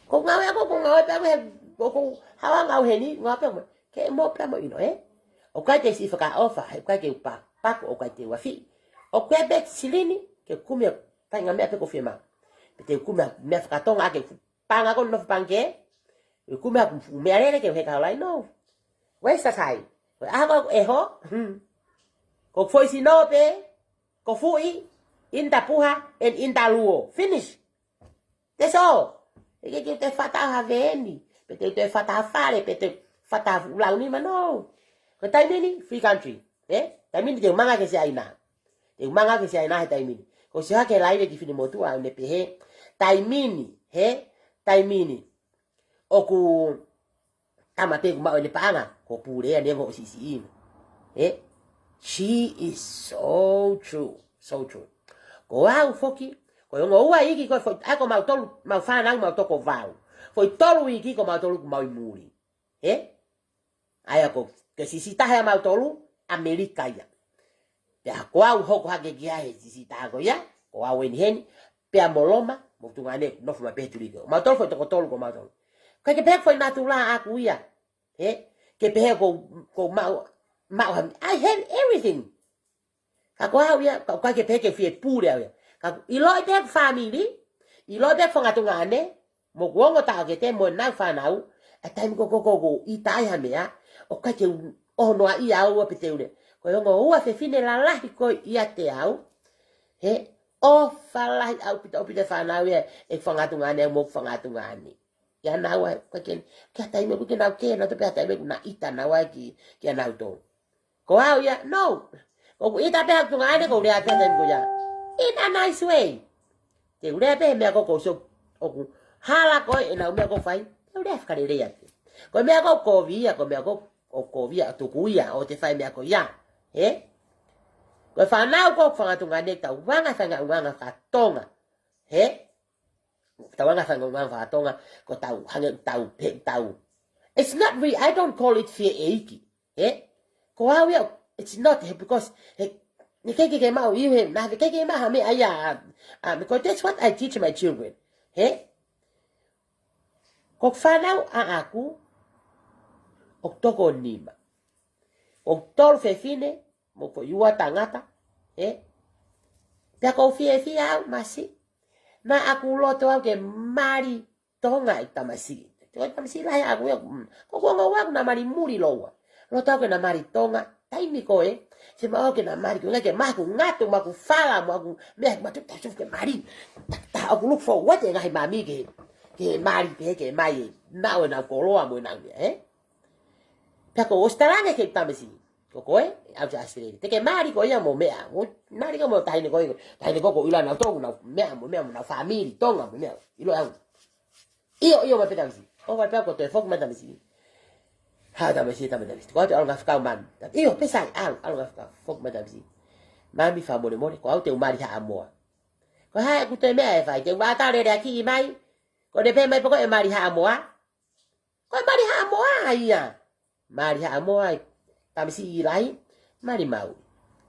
Ko e ngāue ʻaʻaku, ko e ngāue pē ʻaʻaku he, ko, ko e haʻu ʻo ngāue heni, ngāue pē ʻaʻaku. Ke mo pē mo ʻilo, ē? ʻOku ʻikai te u siʻi fakaʻofa, he ʻoku ʻikai ke u pa-, paku, ʻoku ʻikai te u afi. ʻOku ʻi ai pē silini, ke kumi ʻa e faʻahinga meʻa pē ko fē maʻu. Pe te kumi ʻa e meʻa fakatonga ʻa e paʻanga ko ē ʻoku nofo pangikē. Ke kumi ʻa e meʻalele ke u heka holo ai, no. Waste of time. Ko e ʻaho ko ē ʻoku ʻeho. Hmm. Ko e foʻi sino pē, ko e fuʻi, ʻi he tapuha, and ʻi he luo. Finish. That's all. ʻIkai ke te fata ha veeni, pe te te fata ha fale, pe te fata ha fuʻu lau nima, no. Ko e taimi ni, free country. Eh? Taimi ni te u manga ki Siaina. Te u manga ki Siaina he taimi ni. Ko e sio hake laive ki he finemotuʻa ʻo ne pehē, taimi ni, he? Taimi ni. ʻOku tama pē ʻoku maʻu ʻene paʻanga, ko Pulea, neongo ʻoku siʻisiʻi. Eh? She is so true. So true. Ko au foki, ko e ongo ua iiki ko ē foʻi, ʻa ia ko mautolu, mau fānau mau toko vau. Foʻi tolu iiki ko mautolu ʻoku mau ʻi muli. Eh? ʻA ia ko, ke sisitaha ʻa mautolu, ʻAmelika ia. Pea ko au hoko hake ki ai he sisitaha ko ia, ko au eni heni, pea mo Loma, mo tuongaʻane, nofo mai pē he tuliki. Mautolu foʻi toko tolu ko mautolu. ʻIkai ke pehē foʻi natula ʻaʻaku ia. He? Ke pehē ko, ko maʻu, maʻu ha, I have everything. Ka ko au ia, ka, ʻikai ke pehē ke fie pule au ia. Ka ʻiloʻi pē ʻeku fāmili, ʻiloʻi pē ʻeku fanga tuongaʻane, mo ʻeku ongo taʻokete, mo ʻenau fānau, ʻa e taimi ko ē ʻoku, ʻoku, ʻoku ʻita ai ha meʻa, ʻoku ʻikai ke u, ʻohonoaʻi au ʻo pete ule. Ko e ongo ua fefine lalahi ko ē ʻiate au, he, ʻofa lahi ʻaupito, ʻaupito e fānau ia, ʻeku fanga tuongaʻane, mo ʻeku fanga tuongaʻane. ʻIa naua, ʻikai ke, ke ha taimi ʻoku ʻikai ke nau kē, nau tope ha taimi ʻoku na ʻita naua ki, kia nautolu. Ko au ia, no. ʻOku ʻita pē haʻaku tuongaʻane, ʻoku ou lea pē taimi ko ia. In a nice way. Te u lea pē he meʻa ko ē ʻoku ou sio ʻoku hala ko ē ʻenau meʻa ʻoku fai. Te u lea fakalelei atu. Ko e meʻa ʻoku kovi ia, ko e meʻa ʻoku, ʻoku kovi ia, ʻoku tuku ia, ʻoku te fai meʻa ko ia. He? Ko e fānau ko ē ʻoku fanga tuongaʻane, tau anga faʻahinga ʻulungaanga fakatonga. He? Tau anga faʻahinga ʻulungaanga fakatonga, ko tau, hangē tau, pe, tau. It's not re-, I don't call it fie ʻeiki. He? Ko au ia, it's not, he, because, he, ne kei ke maʻu, you, he, na, ne kei ke maʻu, ha meʻa ia, um, because that's what I teach my children. He? Ko e fānau ʻaʻaku, ʻoku toko nima. ʻOku tolu fefine, mo e foʻi ua tangata, he? Pea ʻoku ou fiefia au, masiʻi. Naʻa ku loto au ke mali Tonga e tamasiʻi. Ko e tamasiʻi lahi ʻaʻaku ia, mm, ko e ongo ua ʻoku na mali muli loua. Loto au ke na mali Tonga, taimi ko ē, se mau ke na mali, ko e ngaahi ke maku ngatu, maku fala, maku meʻa, maku tuʻu tasufu ke mali. Ta, ta, ʻoku look forward e ngaahi mami ke, ke mali pē ke mai, naʻa ʻenau koloa mo ʻenau meʻa, he? Pea ko Australia ke tamasiʻi. Ko koe, ʻalu ki Australia. Te ke mali ko ia mo meʻa. Mo mali ko mo taʻahine ko ia. Taʻahine ko ē ʻoku ʻilo ʻenau tō, nau meʻa mo meʻa mo nau fāmili, Tonga mo meʻa. ʻIlo au. ʻIo, ʻio mai pē tamasiʻi. ʻO mai pē ko ē toe foki mai tamasiʻi. Ha tamasiʻi, tamasiʻi. Ko au te ʻalu ngāue fakaʻaho mami. ʻIo, pē sai, ʻalu, ʻalu ngāue fakaʻaho, foki mai tamasiʻi. Mami fakamolemole, ko au te u mali Haʻamoa. Ko e hā ʻeku toe meʻa ʻe fai, te u ʻatā lelei ʻaki mai. Ko ʻene pehē mai pē ko e mali Haʻamoa. Ko e mali Haʻamoa ia. Mali Haʻamoa, tamasiʻi lahi, mali Mauli.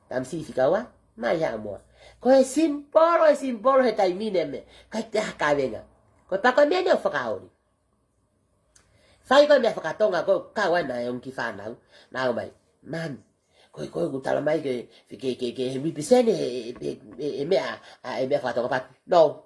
Tamasiʻi fika ua, mali Haʻamoa. Ko e simple, e simple he taimi ni e meʻa. ʻIkai toe ha kavenga. Ko e pā ko e meʻa ni ʻoku fakaoli. Fai ko e meʻa fakatonga ko ē kau ai naʻe ongo kiʻi fānau. Naʻa ō mai. Mami. Ko e, ko e ʻoku tala mai ke, ke, ke, ke represent e, e, e, e meʻa, ʻa e meʻa fakatonga patu. No.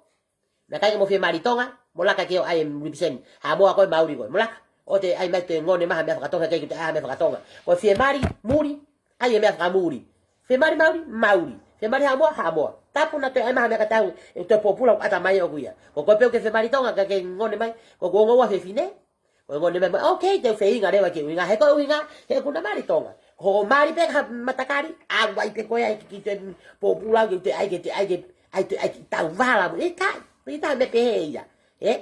Naʻe ʻikai ke mo fie mali Tonga, mo laka ke ō ʻai e represent Haʻamoa ko ē, Mauli ko ē. Mo laka, ʻoua te ʻai mai toe ngone mai ha meʻa fakatonga, ʻikai ke toe ʻai ha meʻa fakatonga. Ko e fie mali muli, ʻai e meʻa fakamuli. Fie mali Mauli, Mauli. Fie mali Haʻamoa, Haʻamoa. Tapu naʻa toe ʻai mai ha meʻa ka tau, ʻe toe pōpula ʻatamai ʻoku ia. Ko koe pē ʻoku ke fie mali Tonga, ka ke ngone mai, ko ʻeku ongo ua fefine. Ko e ngone mai, okay, te u feinga leva ke ʻuhinga, he ko e ʻuhinga, he ʻoku na mali Tonga. Ko hoʻo mali pē ha matakali, ʻalu ai pē koe ai ki te pōpula, ke te ʻai, ke te ʻai, ke ʻai, te ʻai ki tau vala mo, ʻikai, ʻikai ha meʻa pehē ia. He?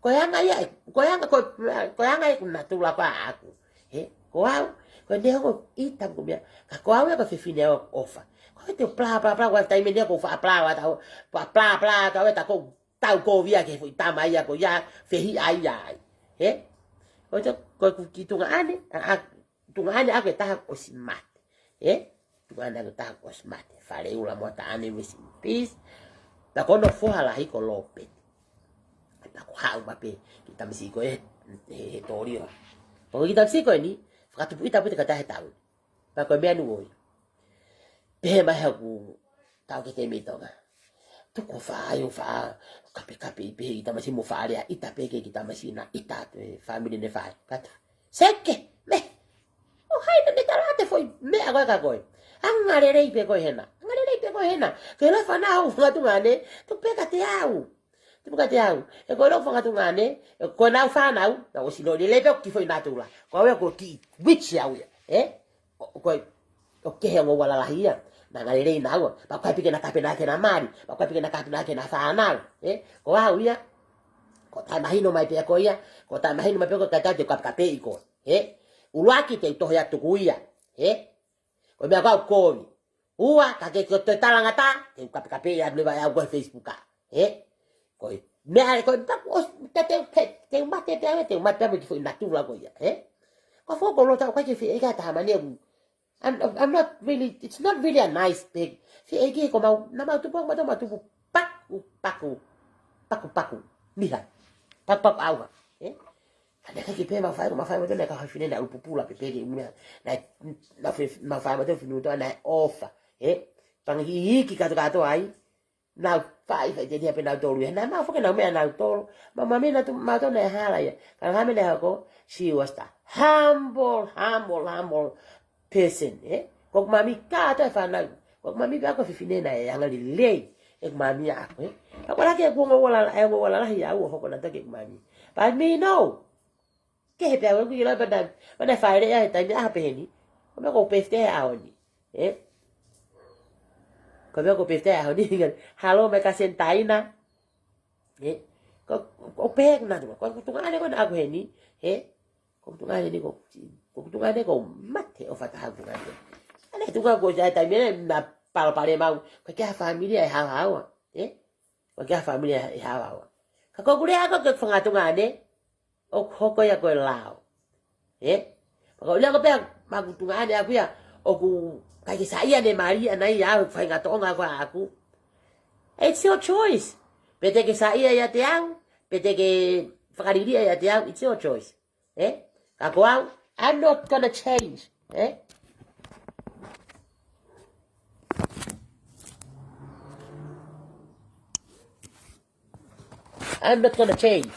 Ko e anga ia, ko e anga, ko, ko e anga ia ʻeku natula ko ē ʻaʻaku. He? Ko au, ko e neongo ʻita ʻeku meʻa, ka ko au ia ko e fefine ʻoku ʻofa. Ko e te u pla, pla, pla, ko e taimi ni ʻoku ou faʻa pla, ʻa tau, pla, pla, pla, tau, ʻe ta ko tau kovi ia ki he foʻi tama ia ko ia, fehiʻa ia ai. He? Ko e to, ko e kiʻi tuongaʻane, ʻa, ʻa, tuongaʻane ʻaʻaku ʻe taha ʻosi mate. He? Tuongaʻane ʻaʻaku ʻe taha ʻosi mate. Faleula Moataʻane, rest in peace. Pea ko hono foha lahi ko Lopeti. Pea ko e haʻu mai pē kiʻi tamasiʻi ko ē, he, he, he tōlio. Pea ko e kiʻi tamasiʻi ko eni, fakatupu ʻita pē te ka tahe tau. Pea ko e meʻa nu oi. Pehē mai haʻaku Tau ke te mei Tonga. Tuku ʻo fai ʻo fai, kapekape ʻi pē ʻi tamasiʻi mo fale ʻa ʻita pē ke ki tamasiʻi naʻa ʻita atu e family ne fai. Katu. Seke, me. ʻO hai naʻa ne tala ʻa e foʻi meʻa ko ē kia koe. Anga lelei pē koe hena. Anga lelei pē koe hena. Ke la fana au fanga tuʻunga ne, tuku pē kiate au. Tuku pē kiate au. He ko e lau fanga tuʻunga ne, he ko ʻenau fānau, naʻa ʻosi loi lelei pē ki foʻi natula. Ko au ia ko e kiʻi witch au ia. Ē? ʻO, ʻo ko e, ʻo kehe ʻa e ongo ua lalahi ia. Naʻa anga lelei naua. Pea ko e piki naʻa kapena ke na mali. Pea ko e piki naʻa kapena ke na fānau. Ē? Ko au ia. Ko e taʻemahino mai pē ko ia. Ko e taʻemahino mai pē ko e kakai te u kapekapeʻi koe. Ē? ʻUluaki te u tohi atu tuku ia. Ē? Ko e meʻa ko au kovi. Ua, ka ke ko e toe talangata, te u kapekapeʻi atu leva ʻe au ko e Facebook ā. Ē? Ko e meʻa ko e paku ʻosi, te, te, te, te u mate pē au, te u mate pē au ki foʻi natula ko ia. Ē? Ko fo ko lota, ʻoku ʻikai ke fie ʻeke ʻe ha taha mani ʻoku I'm, I'm not really, it's not really a nice pig. Fie ʻeke ko mau, naʻa mau tupu, mau tupu, mau tupu, paku, paku, paku, paku, niha, paku, paku ʻauha. Ē? Ka naʻe ʻikai ke pehē mau fai, mau fai, mau tona ka hai fine naʻe ʻulu pupula pē pē ke umea. Naʻe, naʻe fai, mau fai, mau tona finu toa, naʻe ʻofa. Ē? Pangi hiki kato kato ai. Nau fai, fai te tia pē nau tolu ia. Naʻa mau foki nau meʻa nau tolu. Mau mami naʻa tu, mau tona e hala ia. Ka hame naʻe hoko, she was the humble, humble, humble person, ē? Ko ʻeku mami kātoa e fānau. Ko ʻeku mami pē ko e fefine naʻe anga lelei. ʻEku mami ʻaʻaku, ē? Ka ko e laki ʻeku ongo ua lala, ʻeku ongo ua lalahi au ʻo hoko naʻa taki ʻeku mami. But me no. Kehe pē au ʻeku ʻilo pē naʻa, pea naʻe fāʻele ia he taimi ʻaho pehē ni. Ko e meʻa ko e birthday ʻaho ni. Ē? Ko e meʻa ko e birthday ʻaho ni. Hello, my cousin Taina. Ē? Ko, ko pehē naʻa tu, ko, ko tuʻunga ʻane ko naʻa ku heni. Ē? Ko tuʻunga ʻane ko, ko tuʻunga ʻane ko mate ʻo fata ha tuʻunga ʻane. ʻAne tuʻunga ko ia taimi ʻe naʻa palopalema au. Ko e kiʻi family ʻe haohaoa. Ē? Ko e kiʻi family ʻe haohaoa. Ka ko ʻeku lea ko e fanga tuʻunga ʻane, ʻoku hoko ia ko e lao. Ē? Pea ko e lea ko pea, maku tuʻunga ʻane ʻaku ia, ʻoku ʻikai ke saiʻia ne mali ʻana ia au, faʻahinga toʻonga ko ē ʻaʻaku. It's your choice. Pe te ke saiʻia ʻiate au, pe te ke fakaliliʻa ʻiate au, it's your choice. Ē? Ka ko au, I'm not gonna change. Ē? I'm not gonna change.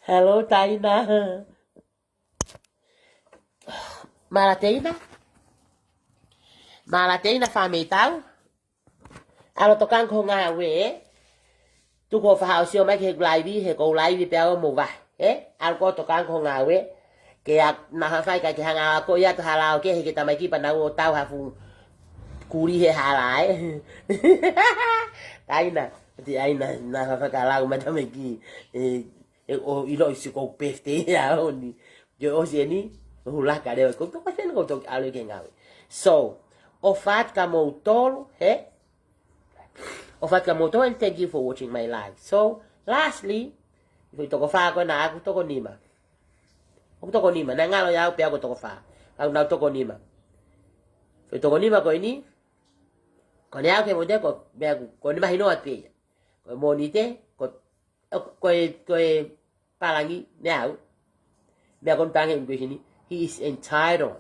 Hello, Taina. Mālō Teina. Mālō Teina fāmeitau. ʻAlu ʻo tokanga ki hoʻo ngāue, ē? Tuku hoʻo faʻa ʻosi ō mai ki heʻeku laivi, he ko e laivi pē au mo vahe, ē? ʻAlu koe ʻo tokanga ki hoʻo ngāue. Ke ʻa, naʻa faifai ka ke hanga ʻo ako ia to hala ʻo ke he ke tamaiki pea nau ō ʻo tau ha fuʻu kuli he hala, ē? Taina, ʻoku ʻi ai na, naʻa faifai ka lau mai tamaiki, ē, ē, ʻo ʻilo ʻi si ko e birthday ʻaho ni. Ke ʻosi eni, ʻo hula ka leo, ko e toko sen ko e toko ʻalu ke ngāue. So, ʻofa atu kia moutolu, ē? ʻOfa atu kia moutolu, and thank you for watching my live. So, lastly, foʻi toko fā ko ena ʻaku, toko nima. ʻOku toko nima, naʻe ngalo ia au pea ko e toko fā. Ka ʻoku nau toko nima. Foʻi toko nima ko eni, ko ʻene ʻalu ke mo te ko, meʻa ko, ko ʻene mahino atu pē ia. Ko e Mōnite, ko, ko e, ko e pālangi, ne au. Meʻa ko eni pālangi immigration ni, he is entitled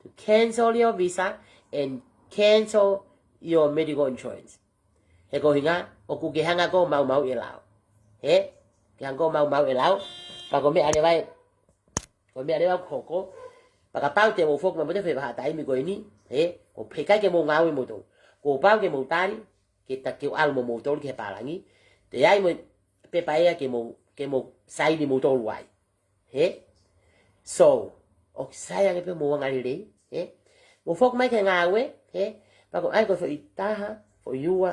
to cancel your visa and cancel your medical insurance. He ko e ʻuhinga, ʻoku ke hanga ʻo maumauʻi e lao. Ē? Ke hanga ʻo maumauʻi e lao. Pea ko e meʻa leva ē, ko e meʻa leva ʻoku hoko. Pea kapau te mou foki mai mo te fē vahaʻa taimi ko eni. Ē? Ko e pehē ʻikai ke mou ngāue moutolu. Kuo pau ke mou tali, ke ta ke ʻalu mo moutolu ki he pālangi. Te ʻi ai mo e pepa ia ke mou, ke mou saini moutolu ai. Ē? So, ʻoku sai ange pē mou anga lelei, ē? Mou foki mai ki he ngāue, ē? Pea ko e ʻai ko e foʻi taha, foʻi ua,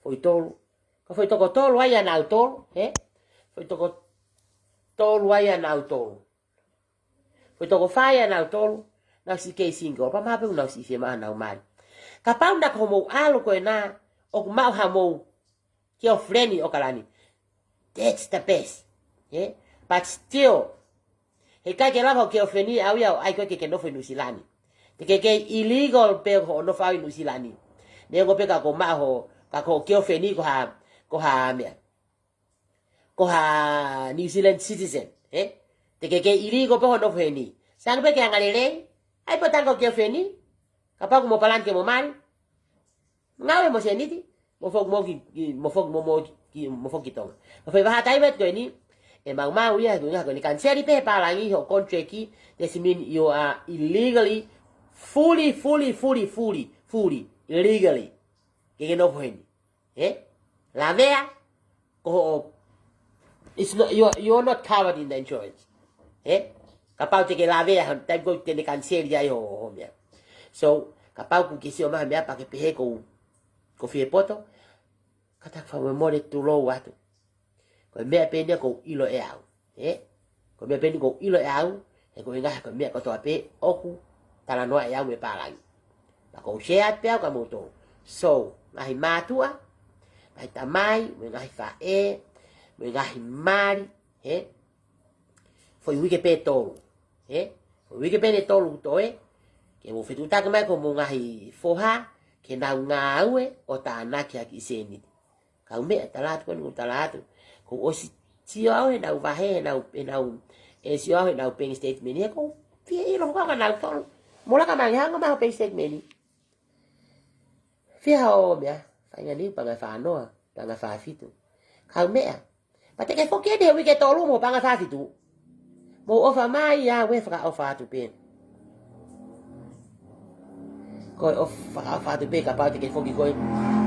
foʻi tolu. Ko e foʻi toko tolu ai ʻanautolu, ē? Foʻi toko tolu ai ʻanautolu. Foʻi toko fā ai ʻanautolu, nau siʻi kei single, pea mahalo pē nau siʻi fiemaʻu haʻanau mali. Kapau naʻa ko hoʻomou ʻalu ko ena, ʻoku maʻu haʻamou girlfriend ʻi ʻAokalani. That's the best. Ē? But still, heʻikai ke lava hoʻo girlfriend ʻaʻau ia ʻo ʻai koe ke ke nofo ʻi Nuʻusila ni. Te ke kei illegal pē hoʻo nofo ʻaʻau ʻi Nuʻusila ni. Neongo pē ka ko e maʻu hoʻo, ka ko hoʻo girlfriend ko ha, ko ha meʻa, ko ha New Zealand citizen, ē? Te ke kei ʻilikolo pē hoʻo nofo heni. Sai ange pē ke angalelei. ʻAi pē ʻo tango ki he ofi heni. Kapau ʻoku mo palani ke mo mali, ngāue mo sēniti, mo foki mo ki, ki, mo foki mo, mo ki, ki, mo foki ki Tonga. Ka fai vaha taimi atu ko eni, ʻe maumau ia, ko e ʻuhinga ko eni, kaniseli pē he pālangi hoʻo contract, that's mean you are illegally, fully, fully, fully, fully, fully, illegally. Ke ke nofo heni. Ē? Lavea, ko hoʻo, it's not, you're, you're not covered in the insurance. Ē? Kapau te ke lavea, hon, taimi ko ē te ne kaniseli ai hoʻo, hoʻo meʻa. So, kapau ʻoku ke sio mai ha meʻa pea ke pehē ʻoku ou, ʻoku ou fie poto, kātaki fakamolemole, tulou atu. Ko e meʻa pē eni ʻoku ou ʻilo ʻe au. Ē? Ko e meʻa pē eni ʻoku ou ʻilo ʻe au, he ko e ʻuhinga he ko e meʻa kotoa pē ʻoku talanoa ʻe au mo e pālangi. Pea ʻoku ou share atu pē au kia moutolu. So, ngaahi mātuʻa, ngaahi tamai, mo e ngaahi faʻē, mo e ngaahi mali, ē? Foʻi uike pē ʻe tolu. Ē? Foʻi uike pē ʻe tolu ʻoku toe, ke mou fetuʻutaki mai ki hoʻomou ngaahi foha, ke nau ngāue ʻo tānaki ha kiʻi sēniti. Kaumeʻa, tala atu ko eni, tala atu. Kuo u ʻosi sio au heʻenau vahe, heʻenau, heʻenau, ʻe sio au heʻenau bank statement ia, ʻoku ou fie ʻilo ko e hā ʻa nautolu. Mou laka mai ange, hanga mai hoʻo bank statement. Fiha hoʻo meʻa, faʻahinga niu, paʻanga ʻe fā noa, paʻanga ʻe fā fitu. Kaumeʻa. Pea te ke foki eni he uike ʻe tolu mo e paʻanga ʻe fā fitu. Mou ʻofa mai ia, ʻoua ʻe fakaʻofa atu pē. Ko e ʻofa, fakaʻofa atu pē kapau te ke foki koe.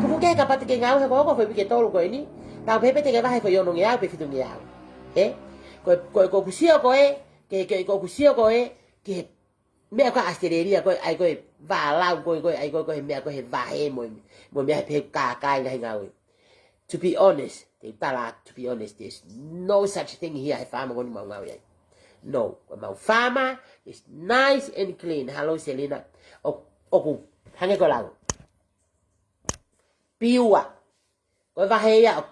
Tuku kehe kapau te ke ngāue he ko e hoko foʻi uike ʻe tolu ko eni. Tau pehē pē te ke vahe foʻi onongeau pe fitungeau. Ē? Ko e, ko e, ko ʻeku sio ko ē, ke, ke, ko ʻeku sio ko ē, ke meʻa ko ē ʻAositelēlia ko ē, ʻai ko e vālau ko ē, ko ē, ʻai ko ē, ko e meʻa ko ē he vahe mo, mo e meʻa he pehē kākā e ngaahi ngāue. To be honest, te u tala, to be honest, there's no such thing here he faama ko eni ʻoku mau ngāue ai. No, ko ʻemau faama is nice and clean. Hello, Selina. ʻO, ʻoku hangē ko e lau. Piua. Ko e vahe ia ʻo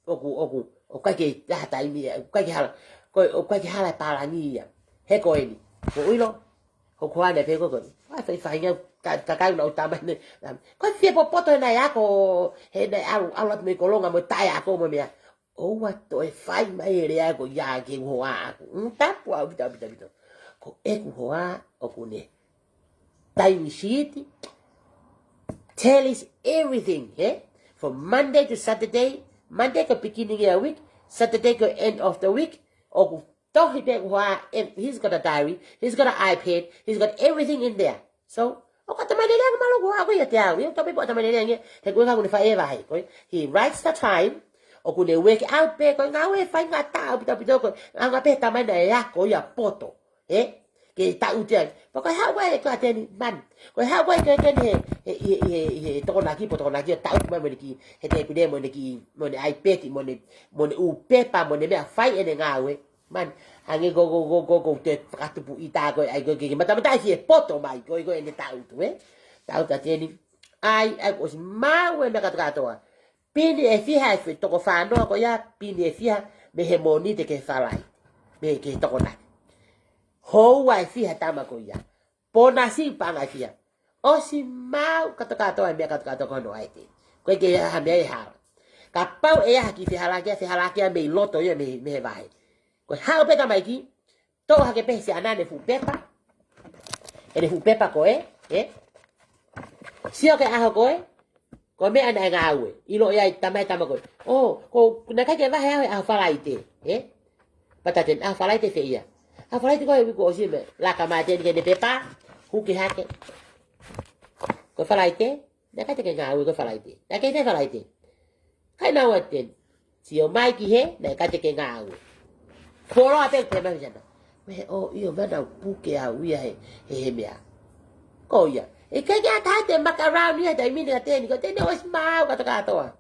ʻoku, ʻoku, ʻoku ʻikai ke ʻi ai ha taimi ia, ʻoku ʻikai ke hala, ko e, ʻoku ʻikai ke hala e pālangi ia. He ko eni, ko e ʻilo, ko e hā ʻene pehē ko ē ko eni. ʻAi, fai, faʻahinga, ka, ka, ka, ʻoku nau tama ne, um, ko e fie popoto he naʻe ako, he naʻe ʻalu, ʻalu atu mei Kolonga mo taʻe ako mo e meʻa. ʻOua toe fai mai e lea ko ia ki he hoa ʻaʻaku. Mm, tapu ʻaupito, ʻaupito, ʻaupito. Ko ʻeku hoa ʻoku ne taimi sheet, tell us everything, eh? From Monday to Saturday, Monday ko e beginning of the week, Saturday ko e end of the week, ʻoku tohi pē ʻeku hoa, and he's got a diary, he's got an iPad, he's got everything in there. So, ʻoku ʻa e tamai lelei ange mālō ko ē ʻaʻaku ia ʻiate au, ia ʻoku tau pē ko e tamai lelei ange, he ko e ʻuhinga ʻoku ne fai e vahe, ko e, he writes the time, ʻoku ne work out pē, ko e ngāue faingataʻa ʻaupito ʻaupito, ko e ʻuhinga pē he tamai naʻe ako ia poto. Ē? Ke taʻutu ai. Pea ko e haʻu ko ē ko ē ʻa Teni, man. Ko e haʻu ko ē ko ē Teni he, he, he, he, he Tokonaki, pe Tokonaki ʻo taʻutu mai mo ʻene kiʻi, he tēpile mo ʻene kiʻi, mo ʻene iPad, mo ʻene, mo ʻene ʻū pepa, mo ʻene meʻa fai ʻene ngāue. Man, hangē ko, ko, ko, ko, ko te fakatupu ʻita ko ē, ʻai ko ē ke, ke matamata ai fie poto mai, ko ē, ko ē ʻene taʻutu, ē? Taʻutu ʻa Teni. ʻAi, ʻai, ʻosi maʻu e meʻa kātokātoa. Pini ʻe fiha e fe-, toko fā noa ko ia, pini ʻe fiha mei he Mōnite ki he Falaite. Mei he Tokonaki. Houa ʻe fiha tama ko ia. Ponasi paʻanga ʻe fiha. ʻOsi maʻu kātokātoa e meʻa kātokātoa ko hono ʻai ē. Ko e ke ha meʻa ʻe hala. Kapau ʻe ʻi ai ha kiʻi fehālaaki, fehālaaki mei loto ia mei, mei he vahe. Ko e haʻu pē tamaiki, toʻo hake pē he siana ʻene fuʻu pepa. ʻEne fuʻu pepa ko ē, ē? Sio ki he ʻaho ko ē, ko e meʻa naʻe ngāue. ʻIlo ia ʻe he tama, tama ko ē. ʻŌ, ko, naʻe ʻikai ke vahe au he ʻaho Falaite, ē? Pea ta ten, ʻaho Falaite fē ia. ʻAho Falaite ko e uike kuo ʻosi meʻa. Laka mai Teni ki heʻene pepa, huki hake. Ko e Falaite, naʻe ʻikai te ke ngāue ko e Falaite. Naʻe ʻikai te Falaite. Kai nau ʻa Teni. Sio mai ki hē, naʻe ʻikai te ke ngāue. Foloa pē te mau siana. Mei he, ʻō, ʻio, meʻa naʻa ku puke au ia he, he, he meʻa. Ko ia. ʻIkai ke ʻi ai ha taha te maka around ia he taimi ni ʻa Teni, ko Teni ʻosi maʻu kātokātoa.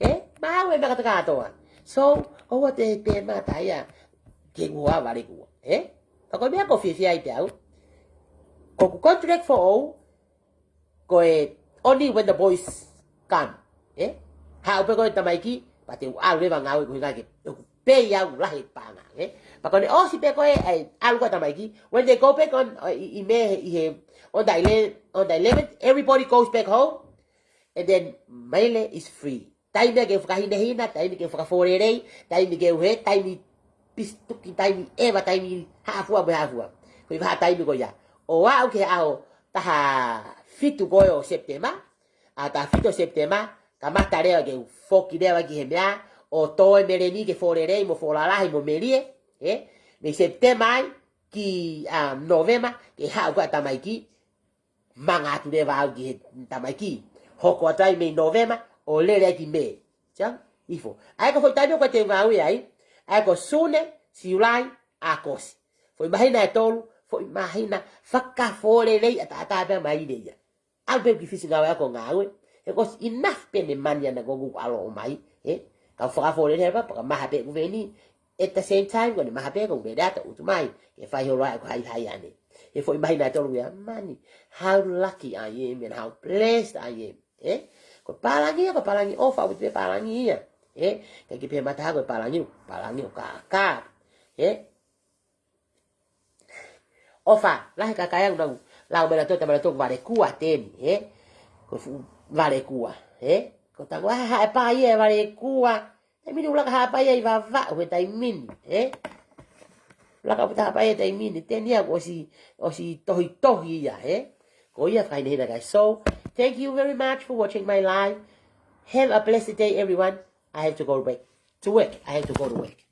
Ē? Maʻu e meʻa kātokātoa. So, ʻoua te te mata ia. Ke ngua vale kua. Ē? Ka ko e meʻa ʻoku ou fiefia ai pē au. Ko ʻeku contract foʻou, ko e only when the boys come. Ē? Haʻu pē ko e tamaiki, pea te u ʻalu leva ngāue ko e ʻuhinga ke, ʻoku pei au lahi paʻanga, ē? Pea ko ʻene ʻosi pē ko ē, ʻai, ʻalu ko e tamaiki, when they go back on, uh, ʻi, ʻi Mē, ʻi he, on the eleven, on the eleventh, everybody goes back home, and then Maile is free. Taimi ke fakahinehina, taimi ke fakafōlelei, taimi ke uhe, taimi pisi tuki taimi, ʻeva taimi, Haʻafua mo e Haʻafua. Ko e vahaʻa taimi ko ia. ʻO aʻu ki he ʻaho taha fitu ko ē ʻo Sepitema, ʻaho taha fitu ʻo Sepitema, kamata leva ke u foki leva ki he meʻa, ʻo tō e meleni ke fōlelei mo fōlalahi mo melie, ē? Mei Sepitema ai, ki, ā, Nōvema, ke haʻu ko ē ʻa tamaiki, manga atu leva au ki he tamaiki. Hoko atu ai mei Nōvema, ʻo lele ai ki Mē. Sio? Hifo. ʻA ia ko e foʻi taimi ko ē te u ngāue ai, ʻa ia ko Sune, Siulai, ʻAokosi. Foʻi māhina ʻe tolu, foʻi māhina fakafōlelei ʻataʻatā pē maile ia. ʻAlu pē ki Fisi ngāue ako ngāue. He ko e enough pē ʻene mani ʻana ko ē ʻoku ʻalu ʻo mai, ē? Ka u fakafōlelei pē, pea ka maha pē ʻeku veni. At the same time, ko ʻene maha pē ko ʻeku veni ʻata utu mai. Ke fai holo ai ʻeku haihai ʻanai. He foʻi māhina ʻe tolu ia, mani. How lucky I am and how blessed I am. Ē? Ko e pālangi ia, ko e pālangi ʻofa, ʻoku te pālangi ia. Ē? Ka ke pē mata ko e pālangi, pālangi ʻo kākā. Ē? ʻOfa, lahi e kakai ʻoku nau lau mai nautolu, tama nautolu valekua teni, ē? Ko e fuʻu valekua, ē? Ko e taku, ʻā, haʻapaʻi e valekua. Taimi ni ʻoku laka haʻapaʻi ai Vavaʻu he taimi ni, ē? Laka ʻo haʻapaʻi he taimi ni, teni ia ʻosi, ʻosi tohitohi ia, ē? Ko ia fakahinehina, guys. So, thank you very much for watching my live. Have a blessed day, everyone. I have to go to work. To work. I have to go to work.